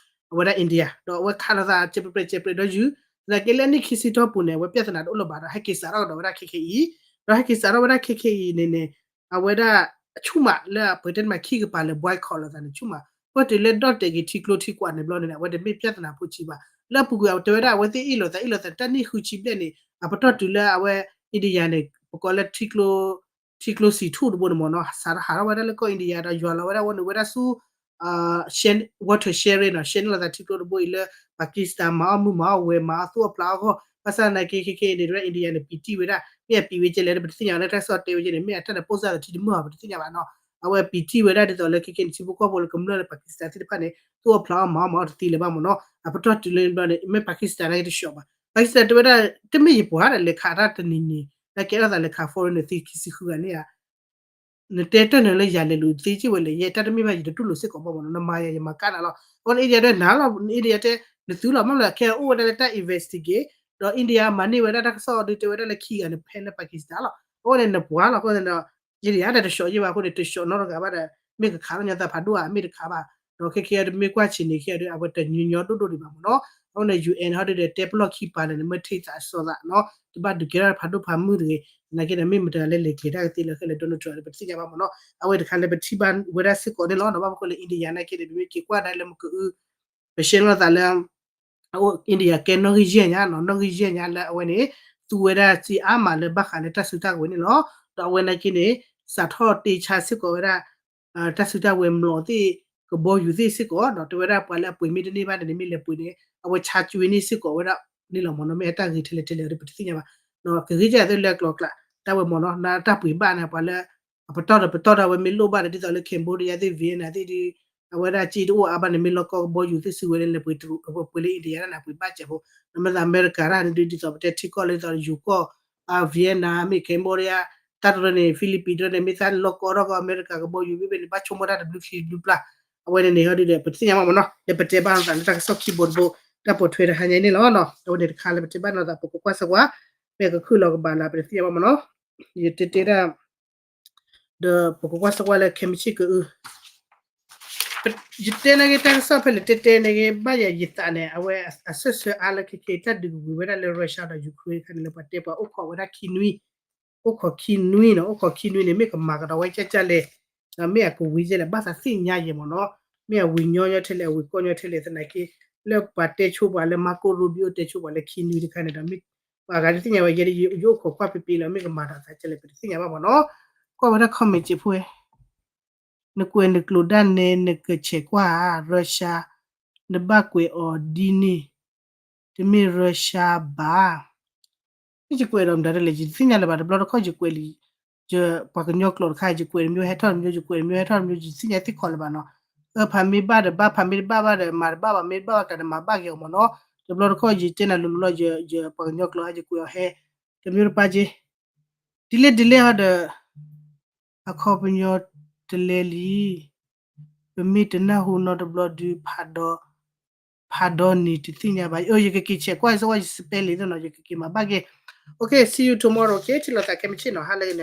အဝဲဒၣ် India ဒီးအဝဲခးလိာ်သး ကျဲးပြဲးကျဲးပြဲးဒီးယုၢ်, သနာ်က့လၢနံၣ်ခံဆံတီၢ်ပူၤန့ၣ် အဝဲပြဿနာတအိၣ်လၢၤဘၣ်ဒီး ဟဲက့ၤစးထီၣ်ကဒီးဝဲဒၣ်ခဲခဲအံၤ, ဒီးဟဲက့ၤစးထီၣ်ဝဲဒၣ်ခဲခဲအံၤန့ၣ်န့ၣ် အဝဲဒၣ် ဆူၣ်မးလၢပှၤတဲတမံၤခံကပၤလၢ boycott လိာ်သးန့ၣ် ဆူၣ်မး, ပှၤတုၤလၢဒီၣ်တဲာ်က့ၤထံကျိထံကွာ်န့ၣ်ဘျီန့ၣ် အဝဲတမ့ၢ်ပြဿနာဖိဆံးဘၣ်, လၢအပူၤကွံာ်အတဲဝဲဒၣ် အဝဲသ့ၣ်အ့ၣ်လိာ်သးအ့ၣ်လိာ်သးန့ၣ် တၢ်နံၣ်ဃုဆံဘျဲၣ်န့ၣ် အပတီၢ်တုၤလၢအဝဲ India န့ၣ် ပကိးလၢ ထံကျိစံာ်ထူၣ်တဘိန့ၣ်မ့ၢ်နီၤ, စးထီၣ်ဟးထီၣ်ဝဲဒၣ်လၢကီၢ် India ဒီးယွၤလီၤဝဲဒၣ်ဝဲန့ၣ်ဝဲဒၣ်ဆူ water sharing နီၤ, sharing လိာ်သးထံကျိတဘိအံၤလၢ Pakistan မၤအီၣ်မုၢ်မၤအီၣ်ဝဲၤ မၤအီၣ်သူၣ်အီၣ်ဖျးအီၣ်အဂီၢ်, ဘၣ်ဆၣ်သနာ်က့ခဲခဲအံၤန့ၣ် ဝဲဒၣ် India န့ၣ် ပံာ်တံၢ်ဝဲဒၣ်, မ့ၢ်အပံာ်ဝဲကဲလဲၣ် ပတသ့ၣ်ညါဘၣ်, လၢတၢ်ကစီၣ်တဲဝဲကဲန့ၣ် မ့ၢ်အတၢ်န့ၣ် ပိၣ်စၢ်လီၤထံတမုၢ်ဘၣ် ပတသ့ၣ်ညါဘၣ်နီၤ, အဝဲပံာ်တံၢ်ဝဲဒၣ်ဒ်သိးလၢခဲခဲန့ၣ် ထံဖိကီၢ်ဖိလၢကမျၢၢ်လၢ Pakistan သ့ၣ်တဖၣ်န့ၣ် သူၣ်အီၣ်ဖျးအီၣ်မၤအီၣ်မၤအီၣ်တသ့လၢၤဘၣ်မ့ၢ်နီၤ, အပတီၢ်တုၤလၢဘျီန့ၣ် မ့ၢ် Pakistan နာ်က့တဆှီဘၣ်, Pakistan တဲဝဲဒၣ် တမ့ၢ်ယပှၤဒီးလဲၤခးတၢ်တနံၤနံၤ လၢကဲထီၣ်သးလဲၤခး foreign န့ၣ် သံခံဆံဃုဂၤန့ၣ်ဧါ နတဲတၢ်နၤလၢယၤလဲၤလူၤသ့စ့ၢ်ဝဲလဲၣ်, ယဲတၢ်တမ့ၢ်ဘၣ် ယတတူၢ်လိာ်စ့ၢ်ကီးဘၣ်မ့ၢ်နီၤ, နမၤယၤယမၤကၣ်နၤလီၤ, အဃိန့ၣ် India ဒၣ်နၤလီၤ, India တဲ နသုလီၤမ့ၢ်လၢ ခဲအိၣ်ဝဲဒၣ်လၢတၢ် investigate ဒီး India မၤန့ၢ်ဝဲဒၣ်တၢ်ကစီၣ်ဒုးတဲဝဲဒၣ်လၢခံဂၤန့ၣ် ဖဲလၢ Pakistan လီၤ, အဃိန့ၣ် နပှၤလီၤ, အဃိန့ၣ်ဒီး ယဒ်ယၤတၢ်တဆှီယ့ၢ်ဘၣ်အဃိန့ၣ် တဆှီနီတဂၤဘၣ်ဒီး မ့ၢ်ကခးလီၤညါသးဖးဒိၣ်ဧါ မ့ၢ်တခးဘၣ်, ဒီးခဲခဲအံၤတမ့ၢ်ကွၢ်ဆံးန့ၣ် ခဲအံၤဒီး အဝဲတညီညီဒိၣ်ဒိၣ်ဒံးဘၣ်မ့ၢ်နီၤ, အဃိန့ၣ် UN ဟီဒုးဒီး တဲပလီၢ်ခံပၤန့ၣ် နမ့ၢ်ထံၣ်သးစီသးနီၤ, တဘၣ်ဒုးကဲထီၣ်ဖးဒိၣ်ဖးမုၢ်တဂ့ၤ, သနာ်က့ဒီး မ့ၢ်မတၤလဲၣ်လဲၤကျဲၤတၢ်ကသ့လၢခဲလၢာ် Donald Trump ဒီး ပတသ့ၣ်ညါဘၣ်မ့ၢ်နီၤ, အဝဲတခါလၢပထံၣ်ဘၣ်ဝဲဒၣ်စ့ၢ်ကီးန့ၣ်လီၤ, ဒီးဘၣ်မနုၤအဃိလၢ India နာ်က့န့ၣ် ပမ့ၢ်က့ၤကွၢ်ဒၣ်လၢမကအု ပရှဲလိာ်သးလၢ အအိၣ် India ကဲနီၣ်ဂံၢ်ယဲၢ်ညါနီၤ, နီၣ်ဂံၢ်ယဲၢ်ညါလၢအဝဲန့ၣ် သူဝဲဒၣ်စ့အါမးလၢဘၣ်ဃးလၢတၢ်စုတၢ်ကဝဲၤန့ၣ်လီၤ, ဒီးအဝဲနာ်က့န့ၣ် စးထီၣ်တ့ဆါစ့ၢ်ကီးဝဲဒၣ် တၢ်စုတၢ်ဝဲၤမျိာ်သ့ၣ် ကဘီယူၤသ့ၣ်စ့ၢ်ကီး ဒီးတဲဝဲဒၣ်ပှၤလၢအပှ့ၤမ့ၢ်တန့ၢ်ဘၣ်န့ၣ် မ့ၢ်လဲၤပှ့ၤန့ၣ် အဝဲဆါကွံာ်န့ၢ်စ့ၢ်ကီးဝဲဒၣ်န့ၣ်လီၤမ့ၢ်နီၤ, မ့ၢ်အတၢ်ဂ့ၤထဲလဲၣ်ထဲလဲၣ်ဒီးပတသ့ၣ်ညါဘၣ်, ကဂ့ၤကဲသ့လၢအကျိၤအကျဲ တၢ်ဝဲၤမျိာ်နီၤ, တၢ်ပှ့ၤဘၣ်န့ၣ် ပှၤလၢ အပတီၢ်ဒီးပတီၢ်ဒီးအဝဲမ့ၢ်လိၣ်ဘၣ်ဒီး ဒ်သိးလၢ Cambodia သ့ၣ် Vietnam သ့ၣ်ဒီး အဝဲဒၣ်စ့တအိၣ်အါဘၣ်န့ၣ် မ့ၢ်လီၢ်ကီၢ်ကဘီယူၤသ့ၣ်စုဝဲလၢလဲၤပှ့ၤ ပှ့ၤလၢ India ဒၣ်န့ၣ် ပှ့ၤဘၣ်စဲးဖိ, ဒီးမ့ၢ်သးအမဲရကၤတၢ်န့ၣ်ဒုး ဒ်သိးပတဲထံကီၢ်လၢဒ်သိးယိၤကီၢ် Vietnam မ့ၢ် Cambodia တၢ်တရၢန့ၣ် Philippines တရၢန့ၣ် မ့ၢ်သးလီၢ်ကီၢ်ထီၣ်ကီၢ် အမဲရကၤကဘီယူၤမ့ၢ်ဘၣ်န့ၣ် ဘၣ်ဆိကမိၣ်တၢ်တဘျုးချံတဘျုးပျၢ်, အဝဲန့ၣ်န့ၣ်ဟီဒုးဒီး ပတသ့ၣ်ညါဘၣ်မ့ၢ်နီၤ, လၢပတဲဘၣ်နသးလၢတၢ်ကစီၣ်ခံဘိတဘိ တၢ်ပိာ်ထွဲတဟါညါန့ၣ်လီၤ, အဝဲန့ၣ်တခါလၢပတဲဘၣ်နသး ပကကွၢ်စၢၤကွၢ်, မ့ၢ်ကခုၣ်လီၤကဘၣ်လၢပတသ့ၣ်ညါဘၣ်မ့ၢ်နီၤ, ယတဲတဲဒၣ် ဒီးပကကွၢ်စၢၤကွၢ်လၢခဲမုၢ်ဆ့ၣ်ကအု ယတဲနာ်က့ တၢ်ကစီၣ်ဖဲလဲၣ်တဲတဲနာ်က့ ဘၣ်ယၤယသးန့ၣ် အဝဲအဆၢဆၢအါလၢခဲခဲအံၤ တၢ်ဒုးကဝံၤဝဲဒၣ်လၢ Russia ဒီး Ukraine တခါန့ၣ် လၢပှၤတဲပှၤအိၣ်ခိးဝဲဒၣ်ခံနွံ, အိၣ်ခိးခံနွံနီၤ, အိၣ်ခိးခံနွံန့ၣ် မ့ၢ်ကမၤကဒီးဝဲကၢ်ကၢ်လဲၣ်, ဒီးမ့ၢ်အကဝံၤကၢ်လဲၣ် ဘၣ်သးသ့ၣ်ညါယဲၢ်မ့ၢ်နီၤ, မ့ၢ်အဝံၤညီညီထဲလဲၣ် အဝံၤကီၢ်ညီထဲလဲၣ် သနာ်က့ လၢပှၤတဲဆိပှၤလၢ Marco Rubio တဲဆိပှၤလၢခံနွံတခါန့ၣ်ဒီး မ့ၢ်ပှၤဂၤတသ့ၣ်ညါဝဲ ယဲယအိၣ်ခိးကွၢ်ပ့ပ့လီၤ မ့ၢ်ကမၤဒီးသးကၢ်လဲၣ် ပတသ့ၣ်ညါဘၣ်မ့ၢ်နီၤ, ကွၢ်ဝဲဒၣ် comment စ့ဖိ နကွဲးနကျိၤဒၣ်နဲ နကဆဲးကွၢ်ဧါ Russia နဘၣ်ကွဲးအီၤဒ်န့ၣ် တမ့ၢ် Russia ဘၣ်, ယကွဲးဒီးမတၤတလဲၣ် ယတသ့ၣ်ညါလၢၤဘၣ် တဘျီတခီၣ်ယကွဲးလံ, ယပှၤကညီကျိာ်တခါ ယကွဲးတမျိုးဟဲထီၣ်တမျိုး ယကွဲးတမျိုးဟဲထီၣ်တမျိုး ယတသ့ၣ်ညါသ့ၣ်ခီလၢၤဘၣ်နီၤ, အဖးမ့ၢ်ဘၣ်ဒီးဘၣ် ဖးမ့ၢ်တဘၣ်ဘၣ်ဒီးမၤတဘၣ်ဘၣ် မ့ၢ်တဘၣ်ဘၣ်တၢ်ဒီးမၤဘၣ်က့ၤအီၤမ့ၢ်နီၤ, တဘျီတခီၣ်ယတဲနၤလိၤလိၤလီၤ ယပှၤကညီကျိာ် ယကွဲးအီၤဟဲ တမျိုးတပါက့ၤ ဒ်လဲၣ်ဒ်လဲၣ်ဟီဒီး အခီပညီတလဲလံ, ပမ့ၢ်တနၢ်ဟူနီတဘျီဒုး ဖးဒီးန့ၣ်တသ့ၣ်ညါဘၣ်, ယကက့ၤဆဲးကွၢ်စ့ၢ်ကီး ယ spelling နီၤ ယကက့ၤမၤဘၣ်က့ၤ, OK see you tomorrow, OK ထံၣ်လိာ်သးခဲမုၢ်ဆ့ၣ်နီၤ ဟါလၢအဂ့ၤ